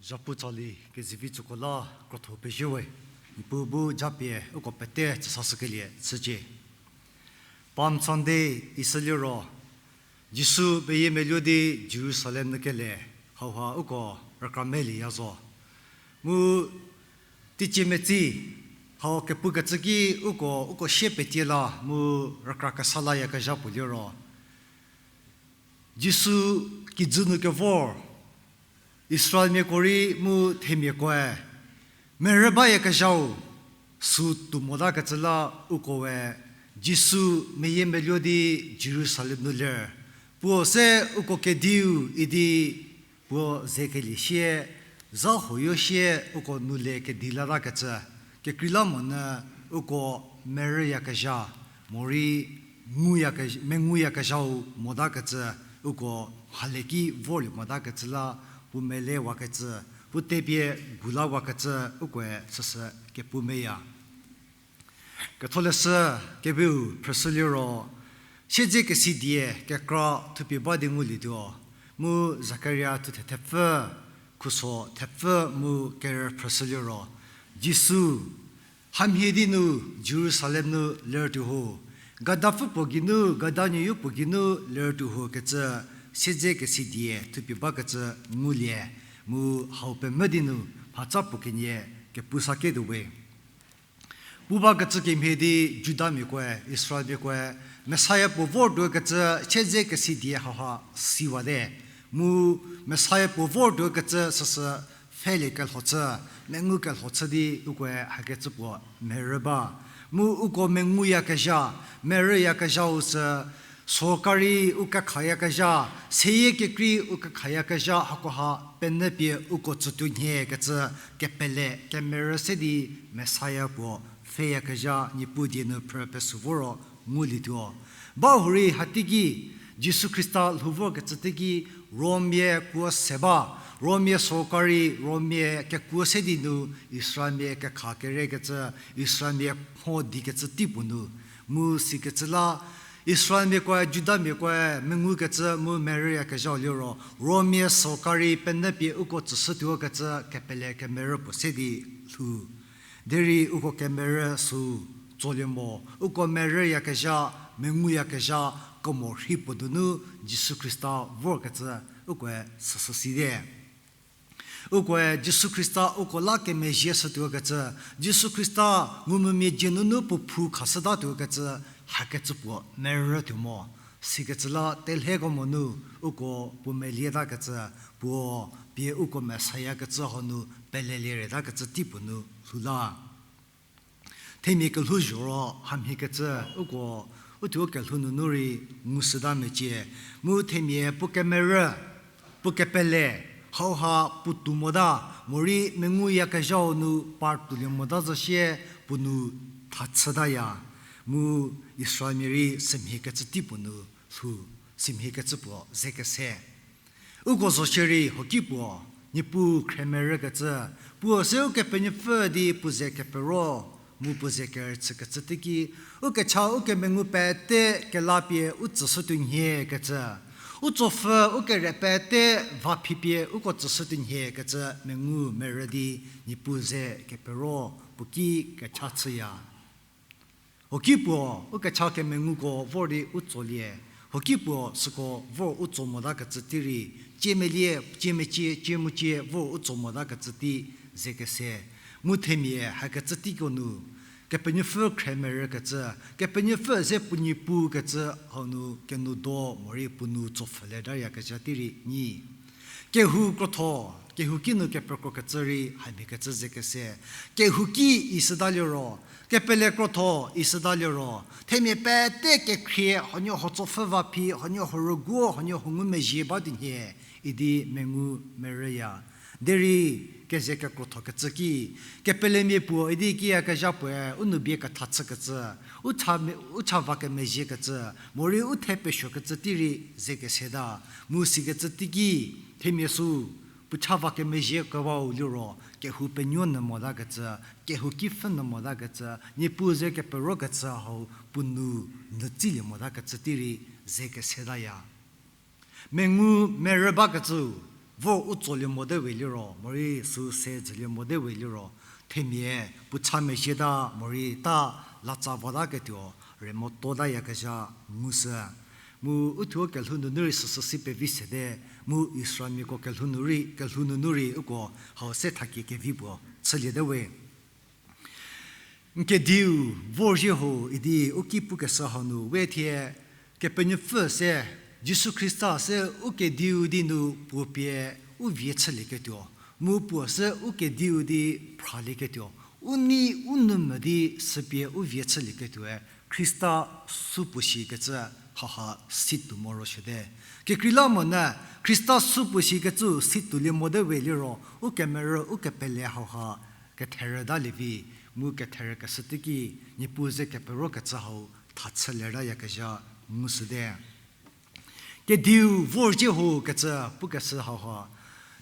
Zhapu tsali kezivi tsüko la krotho pezie we. Niepuu bu japie uko pete tsüsashükelie chücie. Palm Sunday isi liro, Jisu meyiemeluo di Jerusalem nu kele, hauha uko rükra melieya zo. Mu teicie metsi, hau kepukecü ki uko, uko sie petie la mu rükra kesa layakezha puo liro, Jisu kijü nu kevor, Israelmiako rei mu themiakoe merü bayakezhau süu tuo motakecü la ukoe Jisu meyiemeluo di Jerusalem nu ler. Puo se uko kediu idi puo zekelie sie, zha huoyo sie uko nu le kedi latakecü, kekreilamonyü uko merüyakezha, morei nguyakezha, menguyakezhau motakecü, uko mhale ki vorlie motakecü la puo melewakecü, puo tepie gu lawakecü ukoe süsü kepu meya. Ketholeshü Kebiu phrüshü liro, siedzekesi die kekra thupie ba di ngulietuo, mu Zakaria thuthe thepfü, khuso thepfü mu kerü phrüshü liro, Jisu, hamhie di nu Jerusalem nu lertuo ho, gadapfü puo geinu, gadanyiyo puo geinu lertuo ho kecü, siedzekesi die thupie bakecü ngulie, mu hau pemvü di nu mhatsa puo kenie kepu saketuo we. Pu bakecü kemhie di Judamiakoe, Israelmiakoe, Messiah puo vortuo kecü siedzekesi die hauha siwate. Mu Messiah puo vortuo kecü süsü pfhelie kelho chü, mengu kelho chü di ukoe hakecü puo merü ba. Mu uko menguyakezha, merüyakezhau sü, sorkari u kekhayakezha, seyie kekrei u kekhayakezha hakoha penyü pie uko tsütuo nhie kecü kepele kemerü se di Messiah puo pfheyakezha Niepuu die nu phrü pesü voro ngulietuo. Bahurei hateiki, Jisu Khrista lhou vorkecü teiki, Rommia kuo se ba, Rommia sorkari, Rommia kekuo se di nu Israelmia kekha kerekecü, Israelmia mho dikecü teipuo nu. Mu sikecü la, Israelmiakoe, Judamiakoe, mengukecü mu merüyakezhau liro, Rommia sorkari penyü pie uko tsüshütuo kecü kepele kemerü puo se di lhou. Derei uko kemerü süu tsolie mo, uko merüyakezha, menguyakezha, kemo rhi puo nunu Jisu Khrista vorkecü ukoe süsü site. Ukoe Jisu Khrista uko la kemezhie shütuo kecü, Jisu Khrista ngumvümia dzie nunu puo phou khashütatuo kecü, hakecü puo merü tuo mo. Sikecü la telheko monu uko puo melieta kecü, puo pie uko Messiah kecü hanu pelelie reta kecü teipuo nu lhou la. Themia kelhou zhoro hamhiekecü uko, uthuo kelhou nunu rei ngushüta mecie, mu themia puo kemerü, puo kepele, hauha puotou mota, morei menguyakezhau nu par toulie mota zo sie puo nu thachütaya, mu Israelmia rei sümhiekecü teipuo nu lhou, sümhiekecü puo ze kese. Uko zo shierei hoki puo, Niepuu khremerükecü, puo se Ukepenuopfü di puo ze kepero, mu puo ze kerüchükecü teiki, ukecha ukemengu pete kelapie u tsüshütuo nhie kecü, u tsopfü ukere pete va phipie uko tsüshütuo nhie kecü mengu merü di Niepuu ze kepero puo ki kecha chüya. Hoki puo, ukecha kemenguko vor di u tsolie. Hoki puo süko vor u tso motakecü tei rei, ciemelie, ciemecie, ciemucie vor u tso motakecü tei ze kese. Mu themia hakecü teiko nu, Kepenuopfü khremerükecü, Kepenuopfü ze puo Niepuu kecü hau nu kenou do morei puo nu tsopfhüle dayakezha tei rei nyi. Kehou krotho, kehouki nu kepekrokecü rei hamhiekecü ze kese. Kehouki isüta liro, kepele krotho isüta liro, themia pete kekhrie, huoniehuo tsopfü va phi, huoniehuo rüguo, huoniehuo ngumezhie batuo nhie, idi mengu merüya. Derei keze kekrothokecü ki, kepelemia puo idi kiyakezha puoe u nou bie ketha chükecü, u cha me-, u cha va kemezhiekecü, morei u the pesuokecü tei rei ze keseta, mu sikecü teiki, themia sü, puo cha va kemezhie kebau liro, kehou penuo nyü motakecü, kehouki pfhü nyü motakecü, Niepuu ze keperokecü hau puo nou nyü tsilie motakecü tei rei ze kesetaya. Mengu merü bakecü, Vor u tsolie mote we liro, morei süu se dzülie mote we liro, themia puo cha mezhieta morei ta latsa vataketuo, re mototayakezha ngushü. Mu uthuo kelhou nunu rei süsü si pevi sete, mu Israelmiako kelhou nu rei, kelhou nunu rei uko hau se thakie kevi puo chüliete we. N kediu vorzhie ho idi u ki pukeshü hau nu we thie, Kepenuopfü se, Jisu Khrista se u kediu di nu puo pie u vie chülieketuo, mu puo se u kediu di phralieketuo, u nei u nou mo di süpie u vie chülieketuoe Khrista supuo shikecü hauha situo morosuote. Kekreilamonyü Khrista supuo shikecü situolie mote we liro, u kemerü u kepele hauha ketherütalie vi, mu ketherükeshü teiki Niepuu ze keperokecü hau tha chülie tayakezha ngushüte. Kediu vorzhie ho kecü pukeshü hauha,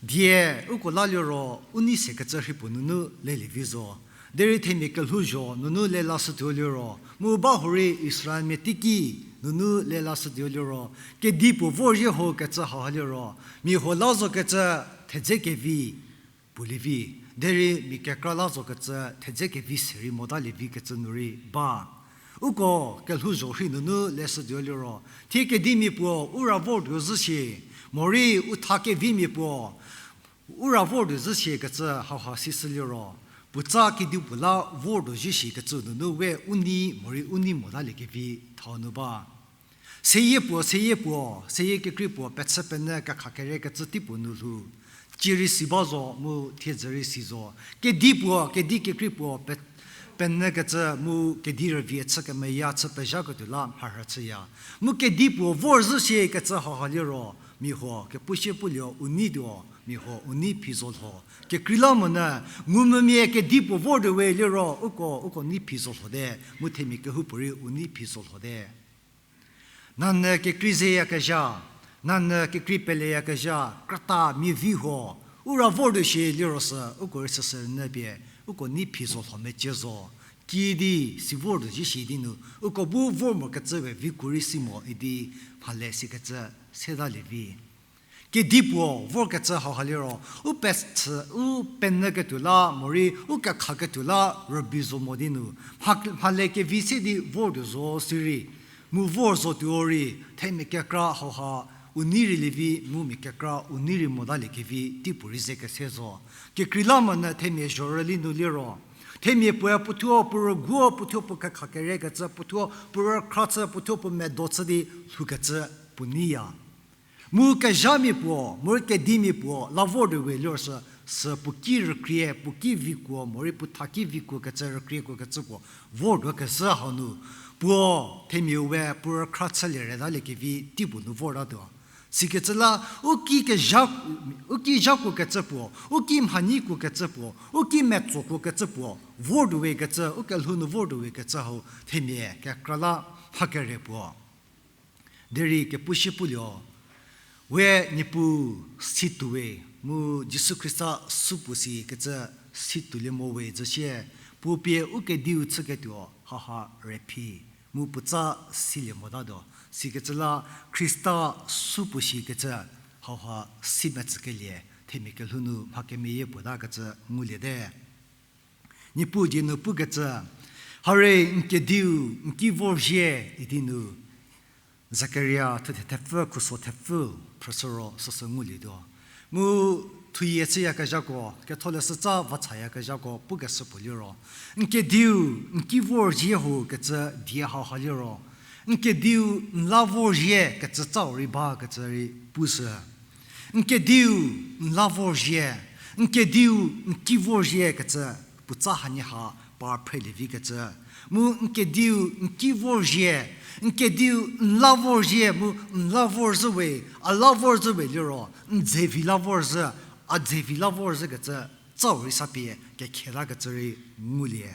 die uko la liro u nei sekecü rhei puo nunu lelie vi zo. Derei themia kelhouzho nunu lelashütuo liro, mu bahurei Israelmia teiki nunu lelashütuo liro, kedipuo vorzhie ho kecü hauha liro, mia huo la zokecü thedze kevi puo lievi, derei mia kekra la zokecü thedze kevi se rei motalie vikecü nu rei ba. Uko kelhouzho rhei nunu leshütuo liro, thie kedimia puo u ra vortuo zhü shie, morei u tha kevimia puo u ra vortuo zhü shiekecü hauha sishü liro, puotsa kedipuo la vortuo zhü shiekecü nunu we u nei morei u nei motalie kevi thau nu ba. Seyie puo, seyie puo, seyie kekrei puo pechü penyü kekha kerekecü teipuo nu lhou, cie rei si ba zo mu thiedzü rei si zo. Kedi puo, kedi kekrei puo pe-, penyükecü mu kedi rüvie chü kemeya chü pezhaketuo la mharhü chüya. Mu kedi puo vorzhü shiekecü hauha liro, mia huo kepushie puo lio u neituo, mia huo u nei phi zo lho. Kekreilamonyü, ngumvümia kedi puo vortuo we liro, uko, uko nei phi zo lhote, mu themia kehoupuorei u nei phi zo lhote. Nanyü kekrei zeyakezha, nanyü kekrei peleyakezha, krüta mia vi huo, u ra vortuo shie liro sü, uko rei süsü nyü pie, uko nei phi zo lho mecie zo. Kiüdi si vortuo zhü shie di nu, uko bu vor mokecü we vikuo rei si mo idi mhale sikecü setalie vi. Kedi puo vorkecü hauha liro, u pechü, u penyüketuo la, morei u kekhaketuo la, rübei zo mo di nu, mha-, mhale kevi se di vortuo zo sirei, mu vor zotuo rei, themia kekra hauha, u nei rei lievi, mu mia kekra u nei rei motalie kevi, teipuorei ze kese zo. Kekreilamonyü themia zhorüli nu liro, themia puoe puothuo puo rüguo, puothuo puo kekha kerekecü, puothuo puo rükhra chü, puothuo puo medo chü di lhoukecü puo neiya. Mu kezhamia puo, morei kedimia puo, la vortuo we liro sü, sü puo ki rükrie, puo ki vikuo, morei puo tha ki vikuokecü, rükriekuokecü puo, vortuo kezhü hau nu, puo themia we, puo rükhra chülie retalie kevi teipuo nu vortatuo. Sikecü la, u ki kezha, u ki zhakuokecü puo, u ki mhanyikuokecü puo, u ki metsokuokecü puo, vortuo we kecü, u kelhou nu vortuo we kecü hau, themia kekra la mha kere puo. Derei kepushie puo lio, we Niepuu situo we, mu Jisu Khrista supuo shikecü situolie mo we zhü shie, puo pie u kediu chüketuo hauha re phi, mu puotsa silie motatuo. Sikecü la Khrista supuo shikecü hauha si metsükelie, themia kelhou nu mha kemeyie puotakecü nguliete. Niepuu die nu pukecü, hare n kediu n ki vorzhie idi nu, Zakaria thuthe thepfü khuso thepfü phrüshü ro süsü ngulietuo. Mu thuyie chüyakezhako, ketholeshütsa vachayakezhako pukeshü puo liro, n kediu n ki vorzhie ho kecü die hauha liro, n kediu n la vorzhie kecü tsau rei bakecü rei pushü. N kediu n la vorzhie, n kediu n ki vorzhie kecü puotsa hanie ha par phrelie vikecü. Mu n kediu n ki vorzhie, n kediu n la vorzhie mu n la vorzhü we, a la vorzhü we liro, n dzevi la vorzhü, a dzevi la vorzhü kecü, tsau rei sa pie kekhetakecü rei ngulie.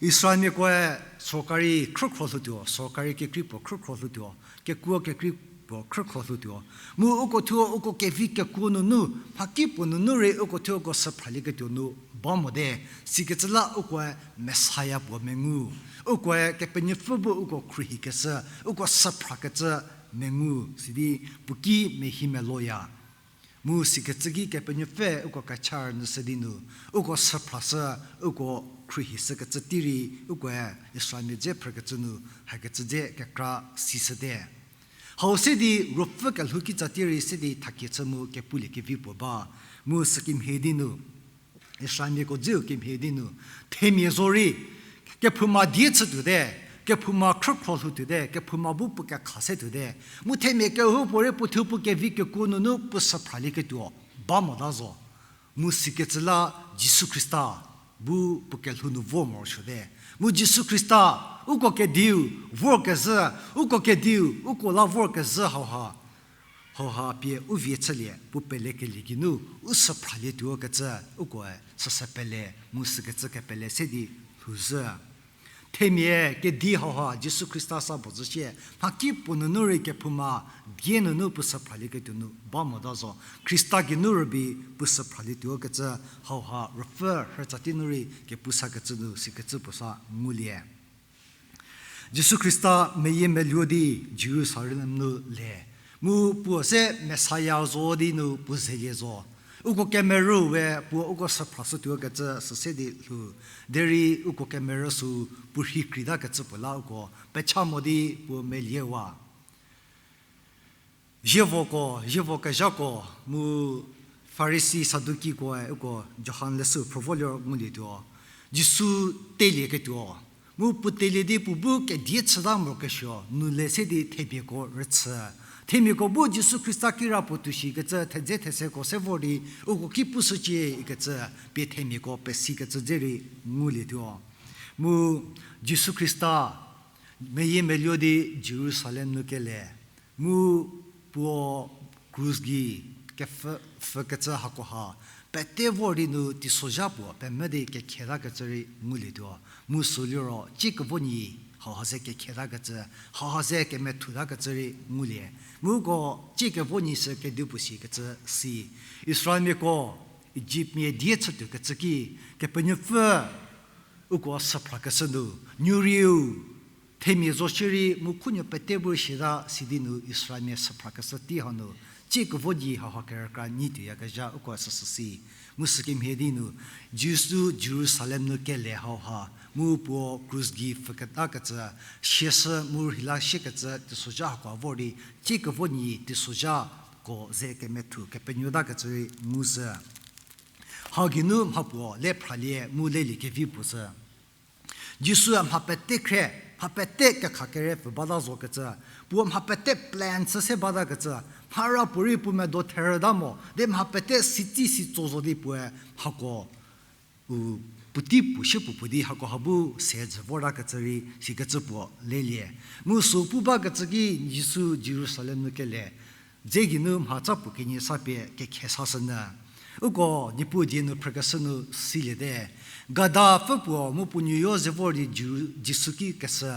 Israelmiakoe sorkari khrükhro lhoutuo, sorkari kekrei puo khrükhro lhoutuo, kekuo kekrei puo khrükhro lhoutuo. Mu uko thuo uko kevi kekuo nunu, mhakipuo nunu rei uko thuo uko süphralieketuo nu ba mote, sikecü la ukoe Messiah puo mengu. Ukoe Kepenuopfü bu uko khruohikeshü, uko süphrakecü mengu, sidi puo ki mehi meloya. Mu sikecü ki Kepenuopfü uko kechar nu sü di nu, uko süphrashü, uko khruohishükecü tei rei, ukoe Israelmia dze phrükecü nu, hakecü dze kekra sishüte. Hau se di ruopfü kelhou kitsa tei rei se di thakie chü mu kepulie kevi puo ba, mu sükemhie di nu, Israelmiako dzeu kemhie di nu, themia zorei, kephouma die chütuote, kephouma khrükhro lhoutuote, kephouma bu puo kekha se tuote. Mu themia kehoupuorei puo thuo puo kevi kekuo nunu puo süphralie ketuo ba mota zo. Mu sikecü la Jisu Khrista bu puo kelhou nu vor morosuote. Mu Jisu Khrista, uko kediu, vorkezhü, uko kediu, uko la vorkezhü hauha. Hauha pie u vie chülie, puo pelekelie geinu, u süphralie tuo kecü, ukoe süsü pele, mu sükecü kepele se di lhouzhü. Themia kedi hauha Jisu Khrista sa puo zhü sie, mhaki puo nunu rei kephouma, die nunu puo süphralie ketuo nu ba mota zo. Khrista geinu rübei puo süphralie tuo kecü, hauha ruopfü rhütsa tei nu rei kepu sakecü nu sikecü puo sa ngulie. Jisu Khrista meyiemeluo di Jerusalem nu le. Mu puo se Messiah zo di nu puo zelie zo. Uko kemerü we puo uko süphrashütuo kecü süse di lhou. Derei uko kemerü sü puo rhi kreita kecü puo la uko pecha mo di puo meliewa. Zievoko, zievo kezhako, mu Farisi Sadukikoe uko Johan leshü phrü vo liro ngulietuo. Jisu telieketuo. Mu puo telie di puo bu kedie chüta morokesuo, nu le se di themiako rüchü. Themiako bu Jisu Khrista kira puo tuo shikecü thedze theseko se vor di, uko ki pushücie ikecü, pie themiako pesikecü dze rei ngulietuo. Mu Jisu Khrista meyiemeluo di Jerusalem nu kele. Mu puo krus gei kepfhü, pfhükecü hakoha, pete vor di nu teisozha puo pemvü di kekhietakecü rei ngulietuo. Mu sü liro, ciekevo nyi, hauha ze kekhietakecü, hauha ze kemethutakecü rei ngulie. Mu uko ciekevo nyi sü kedipuo shikecü si. Israelmiako, Ijiptmia die chütuokecü ki, Kepenuopfü, uko süphrakeshü nu, nuorieu, themia zo shierei mu khunuo pete bu siata sidi nu Israelmia süphrakeshü tei hanu, ciekevo nyi hauha kerükra nyi tuoyakezha uko süsü si. Mu sükemhie di nu, Jisu Jerusalem nu kele hauha, mu puo krus gei pfhüketakecü, siashü mu rheila siekecü teisozha hakoha vor di, ciekevo nyi teisozhako ze kemethu kepenuotakecü rei ngushü. Hau geinu mhapuo le phralie mu lelie kevi puo sü. Jisu-e mha pete khre, mha pete kekhakere pfü bata zokecü, puo mha pete plan chü se batakecü, mhara puorei puo medo therüta mo, di mha pete sitsi sitso zo di puoe mhako, u, puotei puo sie puo puo di hakoha bu se jü vortakecü rei sikecü puo lelie. Mu sü pu bakecü ki Jisu Jerusalem nu kele, dze geinu mhatsa puo kenie sa pie kekhie sashünyü. Uko Niepuu die nu phrükeshü nu siliete. Gadapfü puo mu puo nuoyo ze vor di Jisu ki keshü.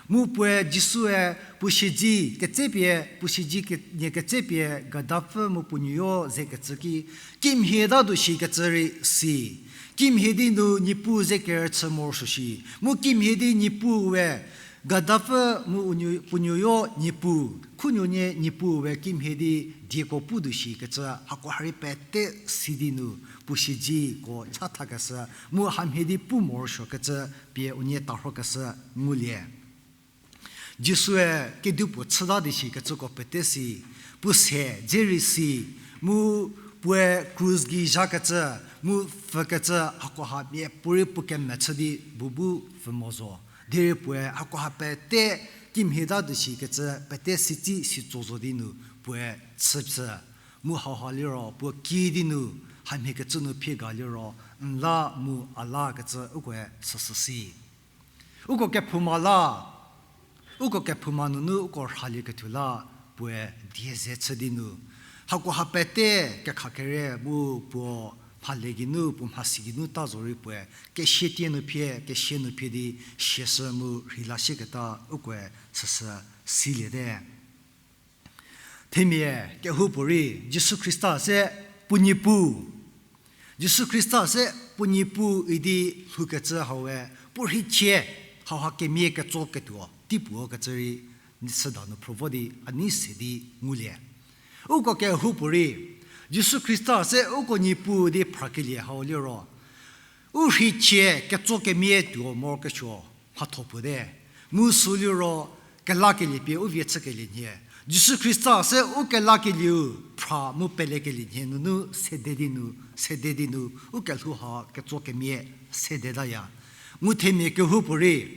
Mu puoe Jisue puo siedzi ketsepie, puo siedzi nie ketsepie gadapfü mu puo nuoyo zekecü ki, kimhie tatuo shikecü rei si. Kimhie di nu Niepuu ze kerüchü morosuo shi. Mu kimhie di Niepuue, gadapfü mu puo nuoyo Niepuu, khunuonie Niepuue kimhie di dieko putuo shikecü hakoha rei pete si di nu puo siedziko chathakeshü, mu hamhie di pu morosuokecü pie unie tarhokeshü ngulie. Jisue kedipuo chüta di shikecüko pete si, puo se dze rei si, mu puoe krus gei zhakecü, mu pfhükecü hakoha miapuorei puo kemechü di bu bu pfhü mo zo. Derei puoe hakoha pete kimhie tatuo shikecü pete sitsi sitso zo di nu puoe chüpfü. Mu hauha liro puo kiüdi nu hamhiekecü nu phie ga liro, n la mu a lakecü ukoe süsü si. Uko kephouma la, uko kephouma nunu uko rhalieketuo la, puoe die ze chü di nu. Hakoha pete kekhakere mu puo mhale geinu, puo mhasi geinu ta zorei puoe kesia tie nu phie, kesia nu phie di siashü mu rheila sieketa ukoe süsü siliete. Themia kehoupuorei Jisu Khrista se puo Niepuu, Jisu Khrista se puo Niepuu idi lhoukecü haue puo rheichie hauha kemia ketso ketuo tei puo kecü rei, süda nu phrü vo di a nei se di ngulie. Uko kehoupuorei Jisu Khrista se uko Niepuu di phrakelie hau liro, u rheichie ketso kemia tuo morokesuo mhatho puo te. Mu sü liro kelakelie pie u vie chükelie nhie. Jisu Khrista se u kelakelieu phra mu pelekelie nhie nunu sede di nu, sede di nu, u kelhou ha ketso kemia sedetaya. Mu themia kehoupuorei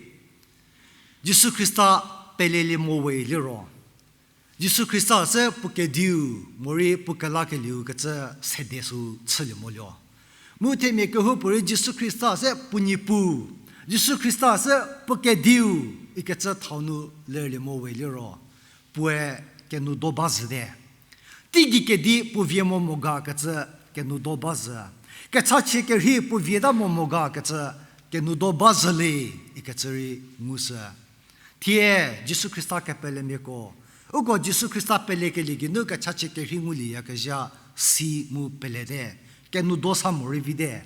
Jisu Khrista pelelie mo we liro, Jisu Khrista se puo kediu morei puo kelakelieu kecü sede sü chülie mo lio. Mu themia kehoupuorei Jisu Khrista se puo Niepuu, Jisu Khrista se puo kediu ikecü thau nu lerlie mo we liro, puoe kenou do ba zhü te. Teigei kedi puo vie mo mo ga kecü kenou do ba zhü. Kechachie kerhei puo vieta mo mo ga kecü kenou do ba zhü le ikecü rei ngushü. Thie Jisu Khrista kepelemiako, uko Jisu Khrista pelekelie geinu kechachie kerhei ngulieyakezha si mu pelete, kenou do sa morei vite.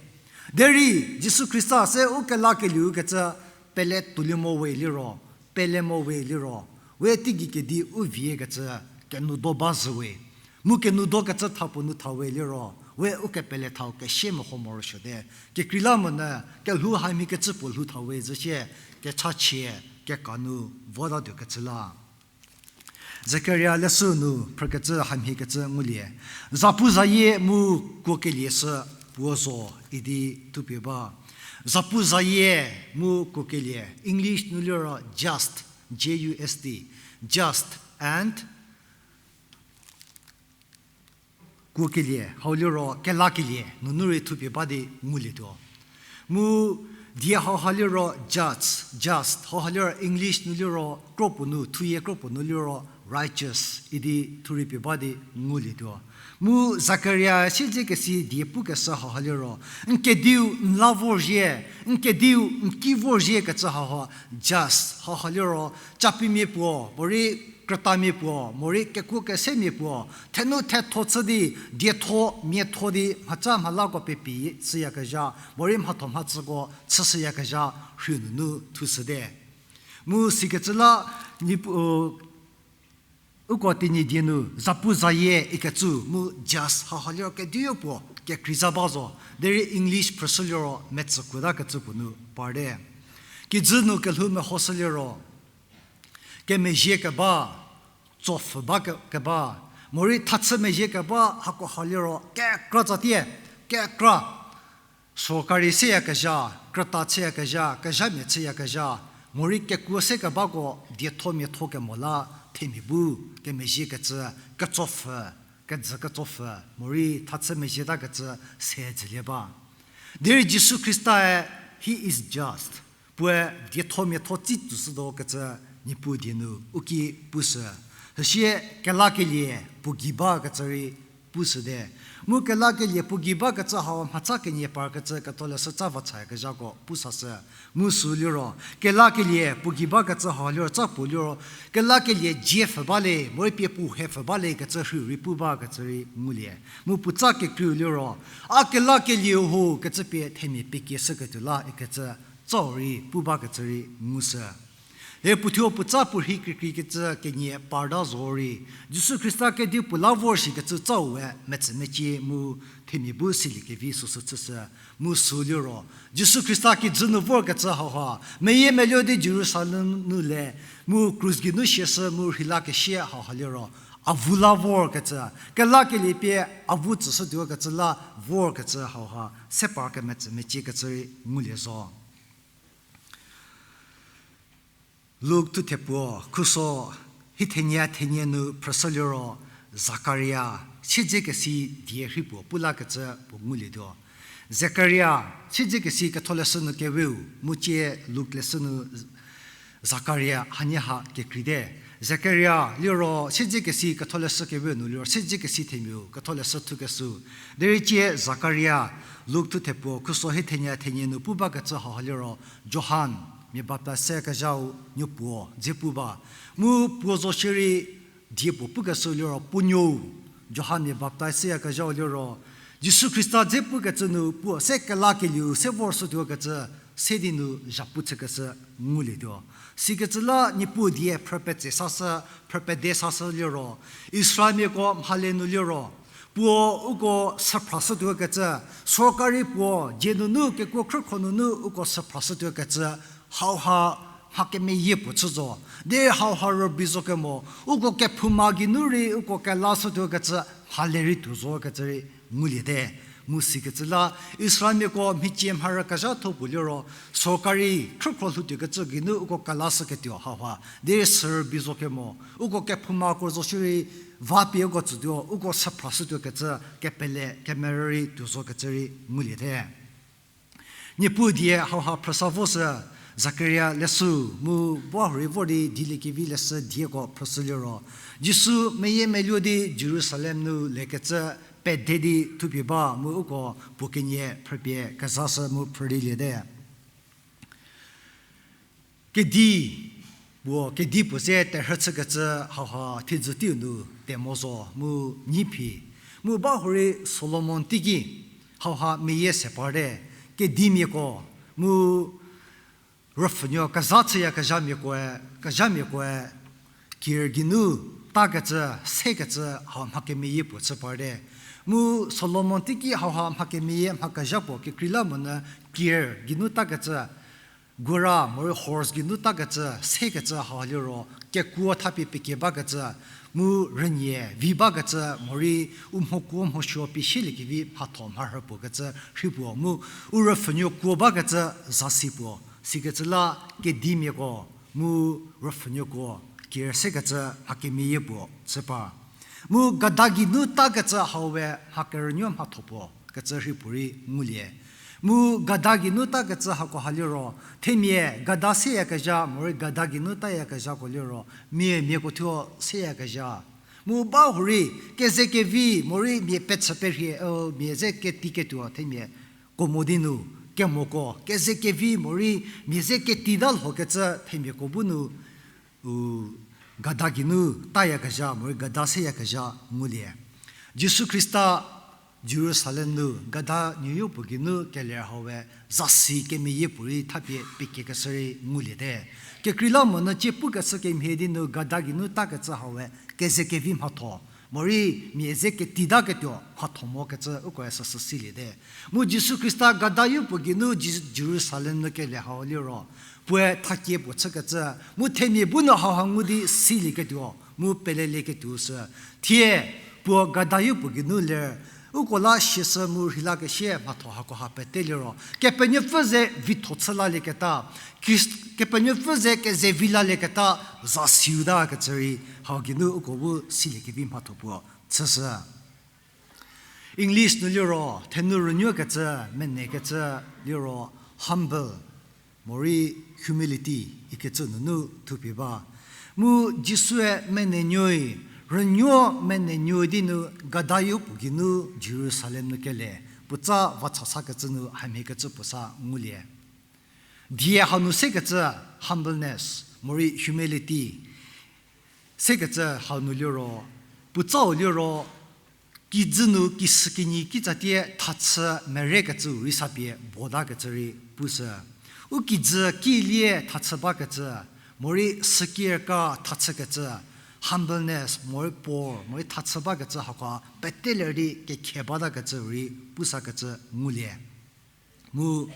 Derei Jisu Khrista se u kelakelieu kecü pele tuolie mo we liro, pele mo we liro, we teigei kedi u vie kecü kenou do ba zhü we. Mu kenou do kecü tha puo nu tha we liro, we u kepele thau kesie meho morosuote. Kekreilamonyü kelhou hamhie kecü puo lhou tha we zhü sie, kechachie keka nu votatuo kecü la. Zekaria leshü nu phrükecü hamhie kecü ngulie. Zapuzayie mu kuokelie sü puo zo idi thupie ba. Zapuzayie mu kuokelie, English nu liro just, J U S T, just and kuokelie, hau liro kelakelie nunu rei thupie ba di ngulietuo. Mu die hauha liro judge, just, hauha liro English nu liro kro puo nu, thuyie kro puo nu liro righteous idi thu rei pie ba di ngulietuo. Mu Zakaria siedzekesi die pukeshü hauha liro, n kediu n la vorzhie, n kediu n ki vorzhie kecü hauha just, hauha liro capimia puo, morei krütamia puo, morei kekuo kesemia puo, thenu thetho chü di, dietho miatho di mhaca mhalako pepi chüyakezha, morei mhatho mhacüko chüshüyakezha rhiu nunu thushüte. Mu sikecü la, Niepuu, uko Tenyidie nu zapuzayie ikecü mu just hauha liro kediu puo kekreiza ba zo, derei English phrüshü liro metsükuotakecü puo nu parte. Kijü nu kelhou mehoshü liro, kemezhie keba, tsopfhü ba ke-, keba, morei thachü mezhie keba, hako ha liro kekra tsatie, kekra, sorkari seyakezha, krüta chüyakezha, kezhamia chüyakezha, morei kekuo se kebako dietho miatho kemo la themia bu kemezhie kecü, ketsopfhü, kejü ketsopfhü, morei thachü mezhietakecü se dzülie ba. Derei Jisu Khrista-e, he is just. Puoe dietho miatho tsi tsüshütuo kecü Niepuu die nu u ki pushü. Süsie kelakelie puo gei bakecü rei pushüte. Mu kelakelie puo gei bakecü hau mhaca kenie parkecü ketholeshü tsa vachayakezhako pusashü. Mu sü liro, kelakelie puo gei bakecü hau liro tsa puo liro, kelakelie dzie pfhü ba le, morei pie puo he pfhü ba le kecü rhiu rei pu bakecü rei ngulie. Mu puotsa kekreiu liro, a kelakelieu ho kecü pie themia pekieshüketuo la ikecü tsau rei pu bakecü rei ngushü. E puothuo puotsa puorhi kekreikecü kenie parta zorei, Jisu Khrista kediu puo la vor shikecü tsau we metsümecie mu themia bu siliekevi süsü chüshü. Mu sü liro, Jisu Khrista kijü nu vorkecü hauha, meyiemeluo di Jerusalem nu le, mu krus geinu siashü mu rheilakesie hauha liro, avu la vorkecü, kelakelie pie avu tsüshütuo kecü la vorkecü hauha, se par kemetsümecie kecü rei ngulie zo. Luk thuthe puo, khuso, hie thenie thenie nu phrüshü liro, Zakaria, siedzekesi die rhei puo pu lakecü puo ngulietuo. Zakaria, siedzekesi ketholeshü nu keweu, mu cie Luk leshü nu Zakaria hanie ha kekreite. Zakaria liro siedzekesi ketholeshü keweu nu liro siedzekesi themiau ketholeshü thukeshüu. Derei cie Zakaria, Luk thuthe puo, khuso hie thenie thenie nu pu bakecü hauha liro, Johan, mia baptaiz seyakezhau nuopuo dze pu ba. Mu puo zo shierei die puo pukeshüu liro puo nuou, Johan mia baptaiz seyakezhau liro, Jisu Khrista dze pukecü nu puo se kelakelieu se vorshütuokecü se di nu zhapu chükeshü ngulietuo. Sikecü la Niepuu die phrü petse sashü, phrü pede sashü liro, Israelmiako mhale nu liro, puo uko süphrashütuo kecü, sorkari puo dzie nunu kekuo khrükhro nunu uko süphrashütuo kecü, hauha mha kemeyie puo chü zo. Derei hauha rübei zo kemo, uko kephouma geinu rei uko kelashütuo kecü, mhale rei tuo zo kecü rei nguliete. Mu sikecü la, Israelmiako mhicie mharü kezhatho puo liro, sorkari khrükhro lhoutuo kecü geinu uko kelashüketuo hauha. Derei sü rübei zo kemo, uko kephoumako zo shierei, va pie uko tsütuo, uko süphrashütuo kecü, kepele kemerü rei tuo zo kecü rei nguliete. Niepuu die hauha phrüsa vo sü, Zakaria leshü, mu ba hurei vor di dieliekevi leshü dieko phrüshü liro, Jisu meyiemeluo di Jerusalem nu lekecü pede di thupie ba mu uko puo kenie phrüpie kezashü mu phrülieliete. Kedi puo, kedi puo se terhü chükecü hauha thiedzü teiu nu temo zo mu nyi phi, mu ba hurei Solomon teiki hauha meyie se parte, kedimiako, mu rüpfhünuo keza chüyakezhamiakoe, kezhamiakoe, kir geinu takecü, sekecü hau mha kemeyie puo chü parte. Mu Solomon teiki hauha mha kemeyie mha kezha puo kekreilamonyü kir geinu takecü, gora morei horse geinu takecü, sekecü hau liro, kekuo thapie pekie bakecü, mu rünie vi bakecü, morei u mhokuo mhosuo pie sieliekevi mhatho mharhü puo kecü rhei puo, mu u rüpfhünuo kuo bakecü zasi puo, sikecü la kedimiako, mu rüpfhünuo kuo, kir sekecü mha kemeyie puo chü par. Mu gada geinu takecü hau we mha kerünuo mhatho puo kecü rhei puorei ngulie. Mu gada geinu takecü hako ha liro, themia gada seyakezha, morei gada geinu tayakezhako liro, mia miako thuo seyakezha. Mu ba hurei, kezekevi, morei mia pechü perhie, mia ze ketiketuo themia, ko mo di nu, kemoko, kezekevi, morei mia ze ketita lhokecü themiako bu nu, u gada geinu tayakezha, morei gada seyakezha ngulie. Jisu Khrista Jerusalem nu gada nuoyo puo geinu keler hau we zasi kemeyie puorei thapie pekiekeshü rei nguliete. Kekreilamonyü cie pukeshü kemhie di nu gada geinu takecü hau we kezekevi mhatho, morei mia ze ketitaketuo mhatho mokecü ukoe süsü siliete. Mu Jisu Khrista gada yopuo geinu Ji-, Jerusalem nu kele hau liro, puoe thakie puo chükecü, mu themia bu nu hauha ngu di silieketuo, mu pelelieketuo sü. Thie, puo gada yopuo geinu ler, uko la siashü mu rheilakesie mhatho hakoha pete liro, Kepenuopfü ze vitho chü lalieketa, Khrist-, Kepenuopfü ze kezevi lalieketa, za siu ta kecü rei, hau geinu uko bu siliekevi mhatho puo chüshü. English nu liro, thenu rünuokecü, menekecü liro, humble, morei humility ikecü nunu thupie ba. Mu Jisue menenuoi, rünuo menenuoi di nu gada yopuo geinu Jerusalem nu kele, puotsa va chasakecü nu hamhiekecü puo sa ngulie. Die hau nu sekecü humbleness, morei humility, sekecü hau nu liro, puotsau liro, kijü nu kisükinyi kitsatie thachü merekecüu rei sapie botakecü rei pushü. U kijü kilie thachü bakecü, morei sükirka thachükecü, humbleness, morei poor, morei thachü bakecü hako pete ler di kekhe batakecüu rei pusakecü ngulie. Mu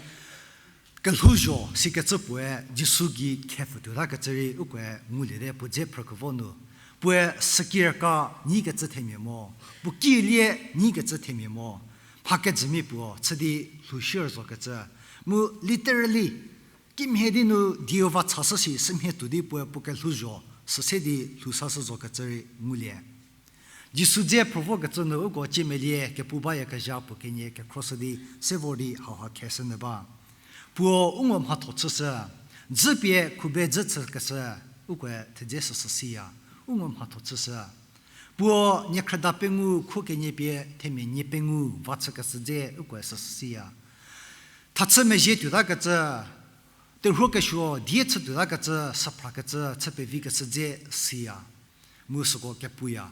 kelhouzho sikecü puoe Jisu gei khepfü tuotakecü rei ukoe nguliete puo dze phrükevo nu. Puoe sükirka nyikecü themia mo, puo kilie nyikecü themia mo, mha kejümia puo chü di lhou shie zokecü. Mu literally, kimhie di nu dieu va chashü si sümhie tuo di puoe puo kelhouzho süse di lhou sashü zokecü rei ngulie. Jisu dze phrüvokecü nu uko ciemelie kepu bayakezha puo kenie kekhroshü di se vor di hauha kheshü nyü ba. Puo u ngo mhatho chüshü, dzü pie khubedzü chükeshü, ukoe thedze süsü siya, u ngo mhatho chüshü. Puo niekhrüda pengou kho kenie pie themia nie pengou va chükeshü dze ukoe süsü siya. Thachü mezhie tuotakecü, terhuo kesuo die chü tuotakecü, süphrakecü, chü pevikeshü dze siya. Mu süko kepuya.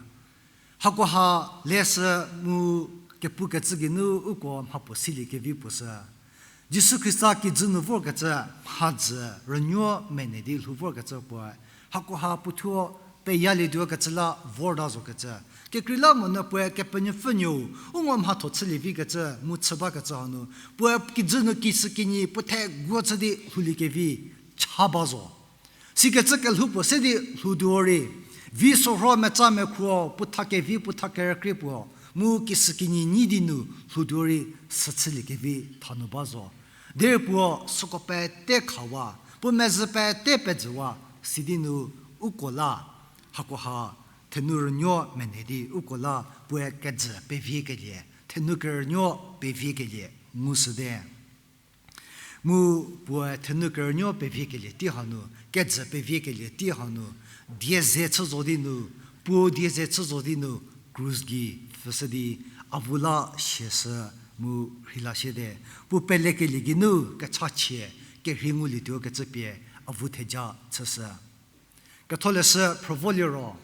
Hakoha leshü mu kepukecü geinu uko mhapuo siliekevi puo sü. Jisu Khrista kijü nu vorkecü mhadzü rünuo mene di lhou vorkecü puoe. Hakoha puothuo peyalietuokecü la vorta zokecü. Kekreilamonyü puoe Kepenuopfü nuou, u ngo mhatho chülie vikecü, mu chü bakecü hanu, puoe kijü nu kishükinyi puo theguo chü di lhouliekevi cha ba zo. Sikecü kelhou puo se di lhoutuo rei, vi sorho meca mekhuo, puo tha kevi, puo tha kerükrie puo, mu kishükinyi nyi di nu lhoutuo rei süchüliekevi thanu ba zo. Derei puo süko pete khawa, puo mezhü pete pejüwa, sidi nu uko la, hakoha, thenu rünuo mene di uko la puoe kejü peviekelie, thenu kerünuo peviekelie ngushüte. Mu puoe thenu kerünuo peviekelie tei hanu, kejü peviekelie tei hanu, die ze chü zo di nu, puo die ze chü zo di nu, krus gei pfüshü di, avu la siashü mu rheila siete. Puo pelekelie geinu kechachie kerhei ngulietuo kecü pie avu theja chüshü. Ketholeshü phrüvo liro,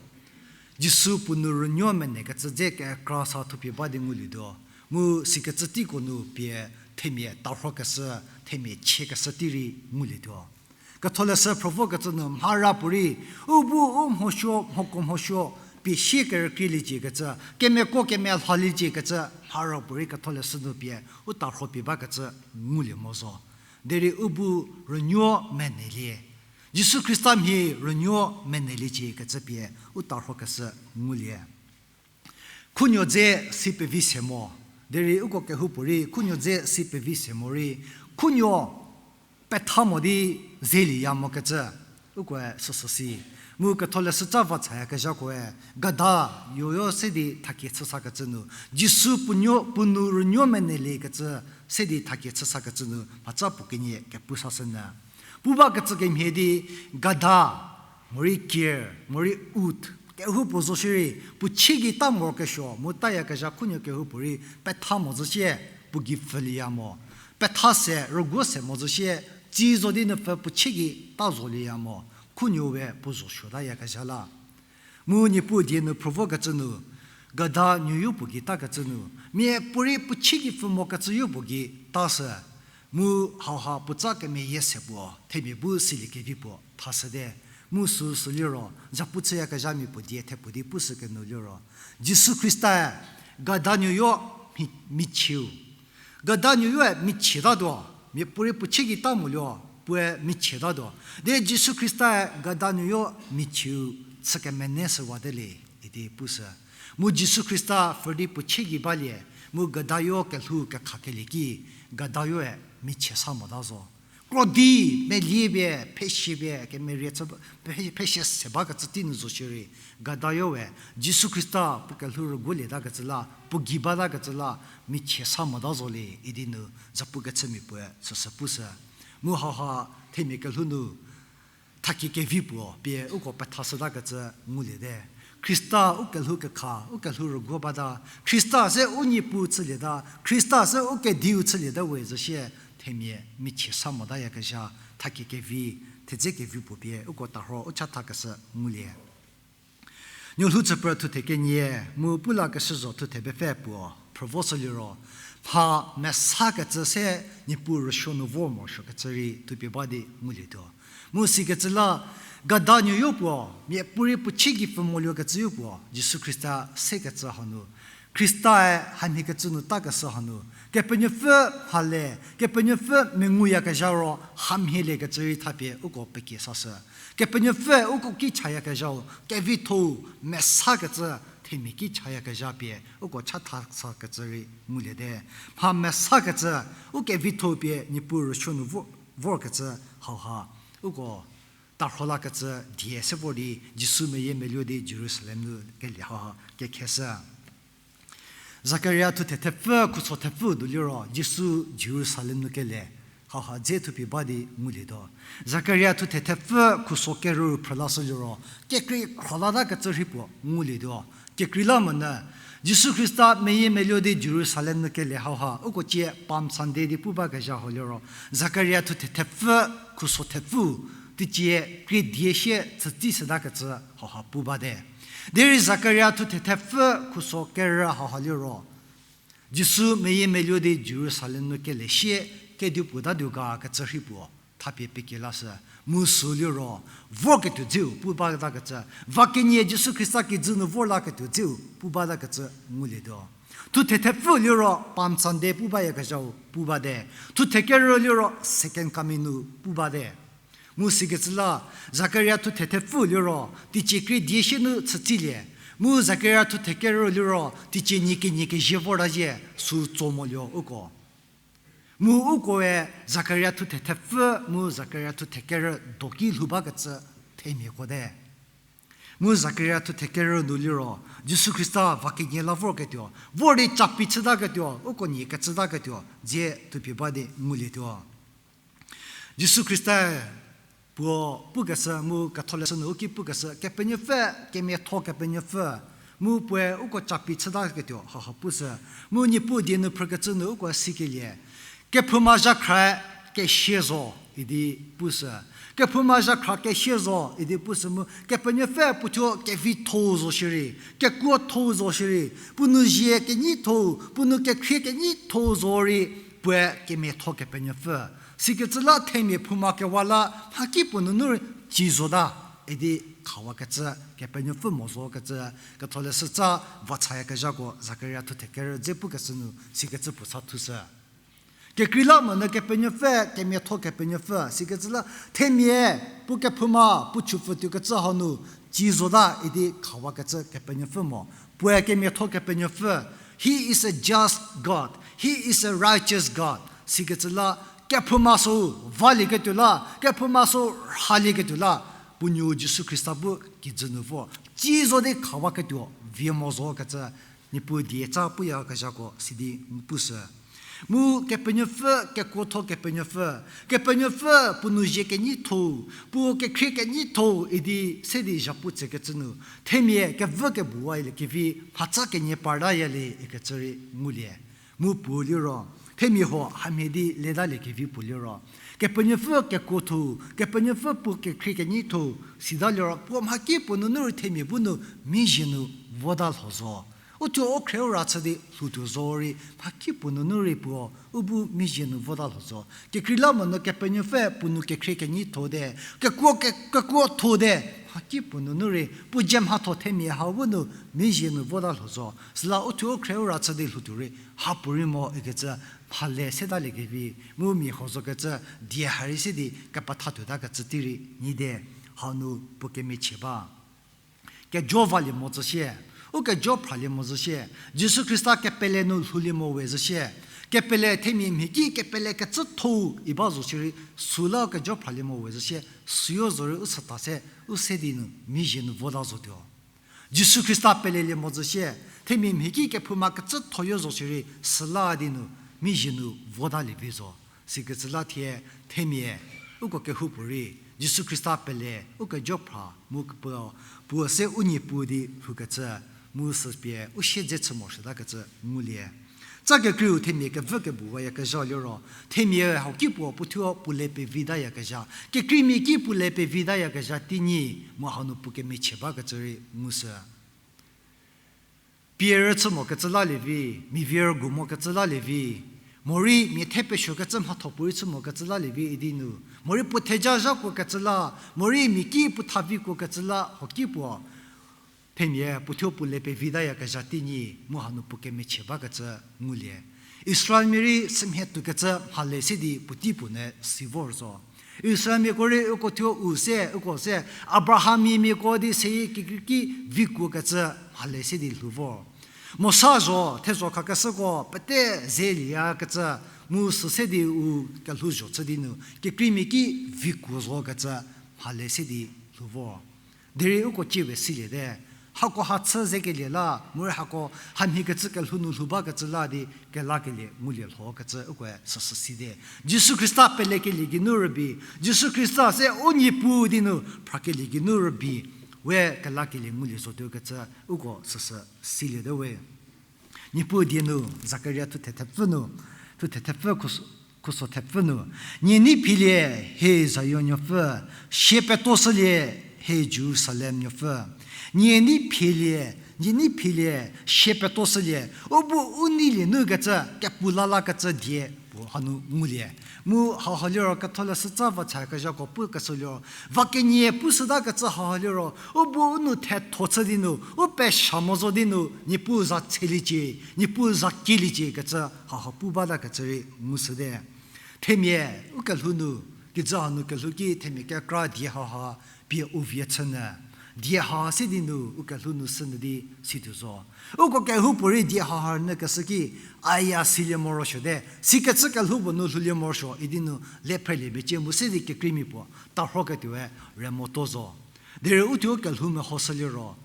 Jisu puo nou rünuo mene kecü dze kekra sa thupie ba di ngulietuo. Mu sikecü teiko nu pie themia tarhokeshü, themia chiekeshü tei rei ngulietuo. Ketholeshü phrüvokecü nu mhara puorei, u bu u mhosuo, mhoko mhosuo, pie sie kerükrieliecie kecü, kemiako kemia lhaliecie kecü, mhara puorei Ketholeshü nu pie u tarho pie bakecü ngulie mo zo. Derei u bu rünuo menelie. Jisu Khrista mhie rünuo meneliecie kecü pie u tarhokeshü ngulie. Khunuo dze si pevi se mo. Derei uko kehoupuorei khunuo dze si pevi se morei, khunuo petha mo di zelieya mokecü, ukoe süsü si. Mu Ketholeshü ca va chayakezhakoe, gada yoyo se di thakie chüsakecü nu, Jisu puo nuo, puo nou rünuo meneliekecü se di thakie chüsakecü nu mhaca puo kenie kepu sashünyü. Pu bakecü kemhie di gada, morei kir, morei ut, kehoupuo zo shierei, puo chie gei ta morokesuo, mu tayakezha khunuo kehoupuorei, petha mo zo sie, puo gei pfhülieya mo. Petha se, rüguo se mo zo sie, tsi zo di nu pfü puo chie gei ta zolieya mo. Khunuo we puo zo suotayakezha la. Mu Niepuu die nu phrüvokecü nu, gada nuoyo puo gei takecü nu, miapuorei puo chie gei pfhü mokecü yo puo gei tashü. Mu hauha puotsa kemeyie se puo, themia bu siliekevi puo thashüte. Mu süsü liro, zhapu chüyakezhamia puo die thepuo di pushükenu liro, Jisu Khrista-e gada nuoyo mi-, michieu. Gada nuoyoe michietatuo, miapuorei puo chie gei ta moluo, puoe michietatuo. Derei Jisu Khrista-e gada nuoyo michieu chü kemene shüwate le, idi pushü. Mu Jisu Khrista pfhü di puo chie gei balie, mu gadayo kelhou kekhakelie ki, gadayoe michie sa mota zo. Krodi, melie pie, phesie pie, kemerie chü ba, phe-, phesie se bakecü tei nu zo shierei, gadayoe, Jisu Khrista puo kelhou rüguolietakecü la, puo gei batakecü la, michie sa mota zo le, idi nu, zapukechümia puoe süsü pushü. Mu hauha, themia kelhou nu, thakie kevi puo pie uko pethashütakecü nguliete. Khrista u kelhou kekha, u kelhou rüguo bata, Khrista se u Niepuu chülieta, Khrista se u Kediu chülieta we zo shie, themia michie sa motayakezha, thakie kevi, thedze kevi puo pie uko tarho u chathakeshü ngulie. Nuolhou tsüpü thuthe kenie, mu pu lakeshü zo thuthe bepfü puo, phrüvoshü liro, mha mesakecü se Niepuu rüsuo nu vor morosuokecü rei thupie ba di ngulietuo. Mu sikecü la, gada nuoyo puo, miapuorei puo chie gei pfhü moluokecüyo puo, Jisu Khrista sekecü hanu, Khrista-e hamhiekecü nu takeshü hanu, Kepenuopfü mhale, Kepenuopfü menguyakezha ro hamhieliekecü rei thapie uko pekie sashü. Kepenuopfüe uko ki chayakezhau, kevitho-u mesakecü themia ki chayakezha pie uko chatha sakecü rei nguliete. Mha mesakecü, u kevitho pie Niepuu rüsuo nu vo-, vorkecü hauha, uko tarho lakecü die se vor di Jisu meyiemeluo di Jerusalem nu kelie hauha kekheshü. Zakaria thuthe thepfü khuso thepfü nu liro, Jisu Jerusalem nu kelie, hauha dze thupie ba di ngulietuo. Zakaria thuthe thepfü khuso kerü phrülashü liro, kekrei khrolatakecü rhei puo ngulietuo. Kekreilamonyü, Jisu Khrista meyiemeluo di Jerusalem nu kelie hauha, uko cie Palm Sunday di pu bakezha hau liro, Zakaria thuthe thepfü khuso thepfü, teicie krie die sie tsütsi sütakecü hauha pu bate. Derei Zakaria thuthe thepfü khuso kerü hauha liro, Jisu meyiemeluo di Jerusalem nu kelie sie kedipuo tatuo ga kecü rhei puo thapie pekie lashü. Mu sü liro, vorketuo dzeu pu batakecü, va kenie Jisu Khrista kijü nu vor laketuo dzeu pu batakecü ngulietuo. Thu thethepfü liro Palm Sunday pu bayakezhau pu bate. Thu thekerü liro second coming nu pu bate. Mu sikecü la, Zakaria thu thethepfü liro teicie krie die shie nu chütsilie. Mu Zakaria thu thekerü liro teicie nie kenie kezhie vorta zhie sü tso moluo uko. Mu ukoe Zakaria thu thethepfü mu Zakaria thu thekerü doki lhou bakecü themiako te. Mu Zakaria thu thekerü nu liro, Jisu Khrista va kenie la vorketuo, vor di capi chütaketuo, uko nie kechütaketuo, dzie thupie ba di ngulietuo. Jisu Khrista puo pukeshü mu ketholeshü nu u ki pukeshü, Kepenuopfü, kemiatho Kepenuopfü, mu puoe uko capi chütaketuo, haha pushü, mu Niepuu die nu phrükecü nu uko sikelie, kephouma zhakhra kesie zo, idi pushü. Kephouma zhakhra kesie zo, idi pushü mu, Kepenuopfü puothuo kevitho-u zo shierei, kekuotho-u zo shierei, puo nou zie kenyitho-u, puo nou kekhrie kenyitho-u zo rei, puoe kemiatho Kepenuopfü. Sikecü la themia phouma kewa la, mhakipuo nunu rei ci zota, idi khawakecü Kepenuopfü mo zokecü, ketholeshütsa vachayakezhako Zakaria thu thekerü dze pukeshü nu, sikecü puo sa thushü. Kekreilamonyü Kepenuopfü, kemiatho Kepenuopfü, sikecü la themia, puo kephouma, puo chupfü tuokecü hau nu, ci zota idi khawakecü Kepenuopfü mo. Puoe kemiatho Kepenuopfü, He is a just God, He is a righteous God, sikecü la, kephouma sü valieketuo la, kephouma sü rhalieketuo la, puo nuou Jisu Khrista bu kijü nu vo, ci zo di khawaketuo, vie mo zokecü, Niepuu dieca puyakezhako sidi pushü. Mu Kepenuopfü, kekuotho Kepenuopfü, Kepenuopfü puo nou zie kenyitho-u, puo kekhrie kenyitho-u idi se di zhapu tsekecü nu, themia kevü kebuwalie kevi mhatsa kenie partayalie ikecü rei ngulie. Mu puo liro, themia huo hamhie di letalie kevi puo liro, Kepenuopfü kekuotho-u, Kepenuopfü puo kekhrie kenyitho-u, sita liro puo mhakipuo nunu rei themia bu nu mizhie nu vota lho zo. U thuo u khrieu ra chü di lhoutuo zo rei, mhakipuo nunu rei puo u bu mizhie nu vota lho zo. Kekreilamonyü Kepenuopfü puo nou kekhrie kenyitho te, kekuo ke-, kekuotho te, mhakipuo nunu rei puo zie mhatho themia hau bu nu mizhie nu vota lho zo. Süla u thuo u khrieu ra chü di lhoutuo rei, hapuorei mo ikecü, mhale setalie kevi, mu mia huo zokecü, die harei se di kepethatuotakecü tei rei nyite, hau nu puo kemechie ba. Kejo valie mo zhü shie, u kejo phralie mo zhü shie, Jisu Khrista kepele nu lhoulie mo we zhü shie, kepele themia mhie ki kepele kecütho-u i ba zo shierei, süla u kejo phralie mo we zhü shie, süyo zorei u süta se, u se di nu, mizhie nu vota zotuo. Jisu Khrista pelelie mo zhü shie, themia mhie ki kephouma kecüthoyo zo shierei, süla di nu, mizhie nu votalie vi zo. Sikecü la thie, themia, uko kehoupuorei, Jisu Khrista pele, u kejo phra, mu kepuo, puo se u Niepuu di lhoukecü, mu süpie, u siedze chü morosuotakecü ngulie. Tsa kekreiu themia kevü kebuwayakezha liro, themia hau ki puo puothuo puo le pevitayakezha, kekreimia ki puo le pevitayakezha teinyi, mu hanu puo kemechie bakecü rei ngushü. Pie rüchü mokecü lalie vi, mia vie rügu mokecü lalie vi, morei mia the pesuokecü mhatho puorei chü mokecü lalie vi idi nu, morei puo theja zhakuokecü la, morei mia ki puo thavikuokecü la, hau ki puo themia puothuo puo le pevitayakezha teinyi, mu hanu puo kemechie bakecü ngulie. Israelmia rei sümhie tuokecü mhale se di puotei puo nyü si vor zo. Israelmiako rei uko thuo u se, uko se, Abrahammiako di seyie kekrei ki vikuokecü mhale se di lhou vor. Mosa zho, thezho khakeshüko pete zelieyakecü, mu sü se di u kelhouzho chü di nu, kekreimia ki vikuo zokecü mhale se di lhou vor. Derei uko ciewe siliete. Hako ha chü zekelie la, morei hako hamhiekecü kelhou nu lhou bakecü la di kelakelie ngulie lhokecü ukoe süsü site. Jisu Khrista pelekelie geinu rübei, Jisu Khrista se u Niepuu di nu phrakelie geinu rübei, we kelakelie ngulie zotuokecü uko süsü siliete we. Niepuu die nu, Zakaria thuthe thepfü nu, thuthe thepfü khuso, khuso thepfü nu, nie nei philie, he Zion nuopfü, sie petoshülie, he Jerusalem nuopfü. Nie nei philie, nie nei philie, sie petoshülie, u bu u neilie nu kecü, kepu lalakecü die Hanu ngulie. Mu hauha liro ketholeshütsa va cha kezhako pu keshü liro, va kenie pushüta kecü hauha liro, u bu u nou thetho chü di nu, u pesha mo zo di nu, Niepuu za tsheliecie, Niepuu za kieliecie kecü hauha pu bata kecü rei ngushüte. Themia, u kelhou nu, kijü hanu kelhou ki themia kekra die hauha pie u vie chünyü. Die ha se di nu, u kelhou nu sünyü di situo zo. Uko kehoupuorei die hauha nyü keshü ki, aya silie morosuote. Sikecü kelhou puo nu lhoulie morosuo, idi nu le phrelie mecie mu se di kekreimia puo, tarhoketuoe re moto zo. Derei u thuo kelhou mehoshü liro,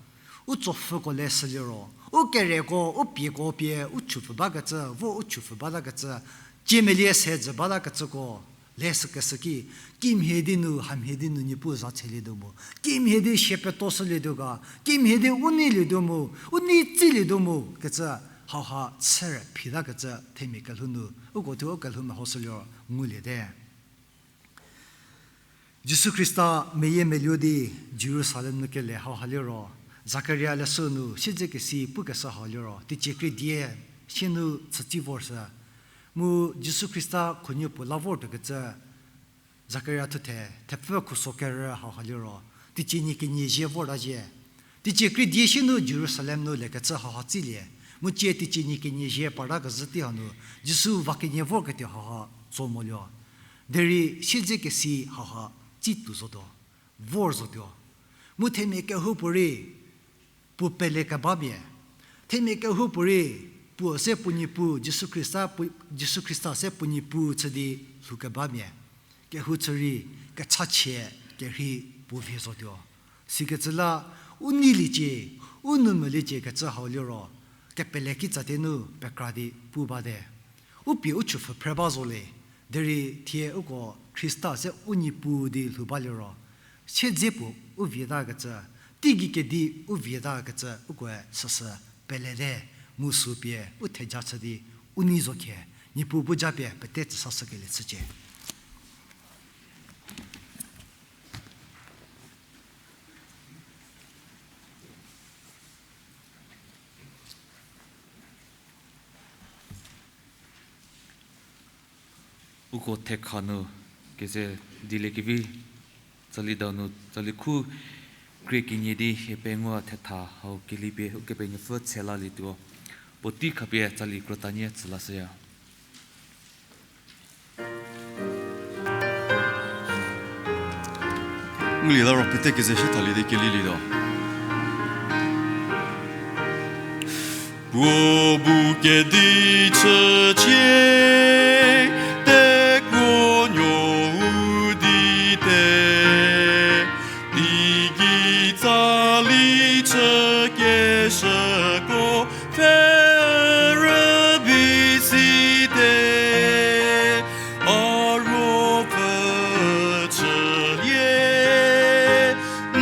u tsopfhüko leshü liro, u kereko, u pieko pie, u chupfü bakecü, vo u chupfü batakecü, ciemelie se jü batakecüko, leshü keshü ki, kimhie di nu, hamhie di nu Niepuu za tselietuo mu, kimhie di sie petoshülietuo ga, kimhie di u neilietuo mu, u nei tsilietuo mu, kecü hauha chüre phita kecü themia kelhou nu, uko thuo u kelhou mehoshü liro nguliete. Jisu Khrista meyiemeluo di Jerusalem nu kele hauha liro, Zakaria leshü nu siedzekesi pukeshü hau liro, teicie krie die sie nu chütsi vorshü. Mu Jisu Khrista khunhie puo la vortuokecü Zakaria thuthe, thepfü khuso kerü hauha liro, teicie nie kenie zie vorta zhie. Teicie krie die sie nu Jerusalem nu lekecü hauha tsilie. Mu cie teicie nie kenie zie parta kezhü tei hanu, Jisu va kenie vorketuo hauha tso moluo. Derei siedzekesi hauha tsituo zotuo, vor zotuo. Mu themia kehoupuorei puo pele kebamia. Themia kehoupuorei puo se puo Niepuu, Jisu Khrista puo, Jisu Khrista se puo Niepuu chü di lhoukebamia. Kehou chü rei kechachie kerhei puo vie zotuo. Sikecü la u neiliecie, u nou meliecie kecü hau liro, kepele kitsatie nu pekra di pu bate. U pie u chupfü phre ba zo le, derei thie uko Khrista se u Niepuu di lhou ba liro, siedze puo u vietakecü, teigei kedi u vietakecü ukoe süsü pelete, mu sü pie u theja chü di u nei zo khie, Niepuu bu japie pete tsüsashükelie chücie. Uko thekha nu keze dieliekevi tsali dau nu tsali khu krie kenie di hie pengou thetha hau kelipie Ukepenuopfü tshelalietuo. Puotei khapie tsali krütanie tsülashüya. Ngulie la ro pete keze shi thalie di kelilietuo. Puo bu kedi chücie, tekuonuo u di te, teigei tsali chükeshüko pfhe rübei site, a ruopfü chülie, n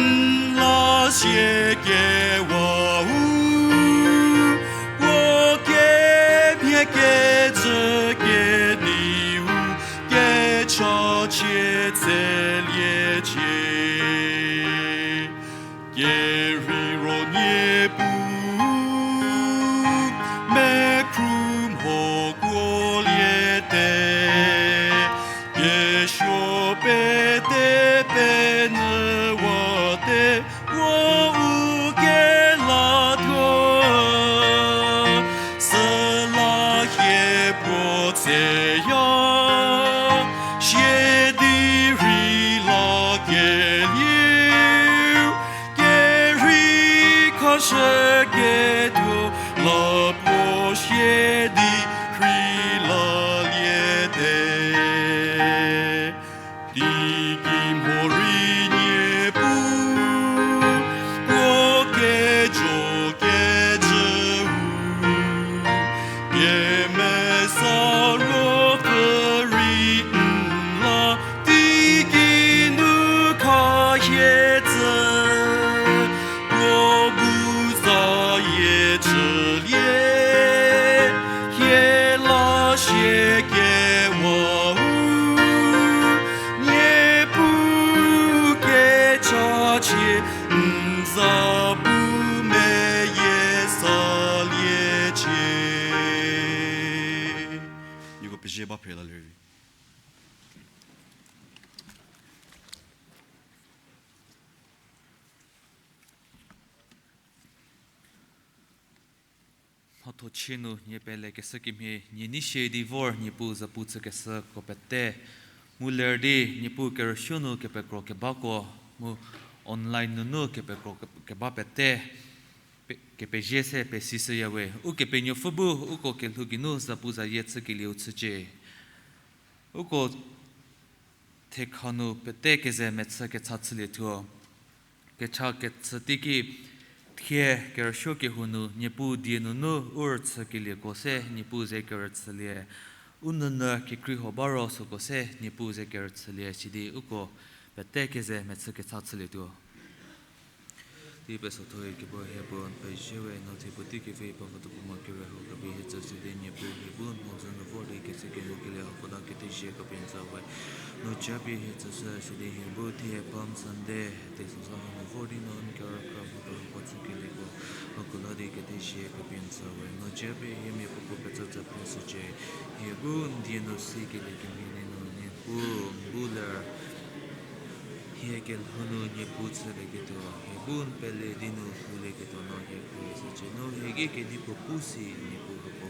la sie kewau, puo kemhie kejü kediu, kechachie tseliecie. Kerheiro Niepuu, mekhru mho kuoliete, kesuo pete penyüwate, puo u kelatuo, süla hie puo tseya, sia di rei lakelieu, kerhei khashüketuo la puo sia di rei laliete. Teigei mhorei Niepuu, puo kejo kejüu, kemesa ruopfü rei n la teigei nu khahie tsü, puo bu zayie chülie, hie la sie kewau, Niepuu kechachie n za bu meyie saliecie. Nieko Pezie ba phre la lerei. Mhatho chie nu nie pelekeshü kemhie, nie nei sie di vor Niepuu zapu chükeshüko pete. Mu ler di Niepuu kerüsuo nu kepekro kebako, mu online nunu kepekro ke-, keba pete. Pe-, kepezie se pesishüya we. Ukepenuopfü bu uko kelhou geinu zapu zayie chükelieu chücie. Uko thekha nu pete keze mechü kecha chülietuo. Kecha kechü teiki thie kerüsuo kehou nu Niepuu die nunu u rüchükelieko se Niepuu ze kerüchülie. U nünyü kekrei huo ba ro süko se Niepuu ze kerüchülie sidi uko pete keze mechü kecha chülietuo. Tei pesothoe kepra hie puo n pezie we, no thie puotei kevi ba mhatho puo mo kere hau kevi hie tsüshü di Niepuu hie bu mhodzü nu vor di kechükenyü kelie hako la kethezie khapie n tsü we. No japie hie tsüshü sidi hie bu thie Palm Sunday, teisozha hau nu vor di no n kerükra mhatho hako chükelieko hako la di kethezie khapie n tsü we. No japie hie miapuopuo kecü tsü phre shücie. Hie bu n die nu sikelie kemhie di no Niepuu n bu ler hie kelhou nu Niepuu chülieketuo, hie bu n pele di nu lhoulieketuo no hie khrie shücie. No hie ki kedipuo pu si Niepuu hako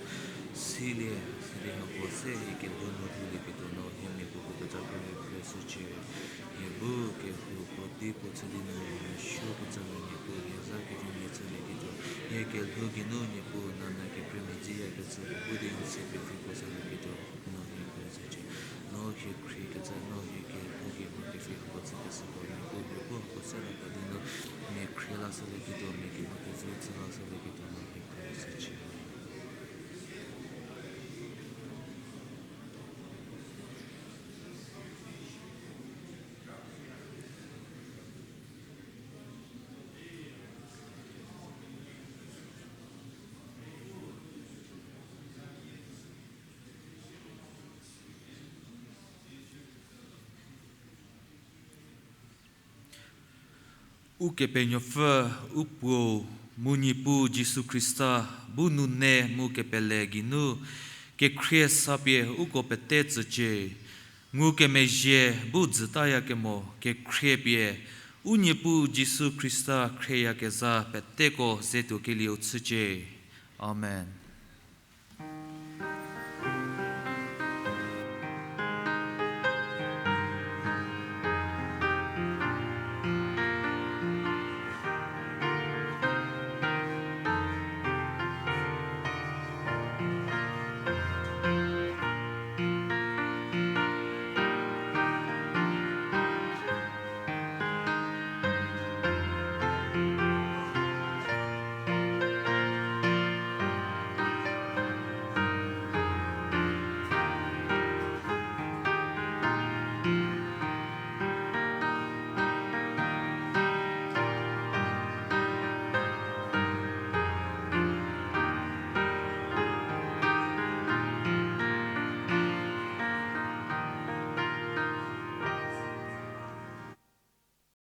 silie, sidi hako se hie kelhou nu lhoulieketuo no hie miapuopuo kecü khrie shücie. Hie bu kehoupuo di puo chü di nu rüsuo kecü nu Niepuu hie za kevimia chülieketuo, hie kelhou geinu Niepuu nanyü kekreimia dziyakecü bu di n si pevi puo chülieketuo no hie khrie shücie. No hie khriekecü, no hie kelhou geinu kevi hako chükeshüko Niepuu hie bu hako se la ta di nu mia khrie lashülieketuo, mia geinu kevi chü lashülieketuo no hie khrie shücie. Ukepenuopfü, u Puo, mu Niepuu Jisu Khrista, bu nune mu kepele geinu, kekhrie sa pie uko pete tsücie, ngukemezhie bu jütayakemo kekhrie pie, u Niepuu Jisu Khrista khrieyakezha peteko ze tuokelieu chücie. Amen.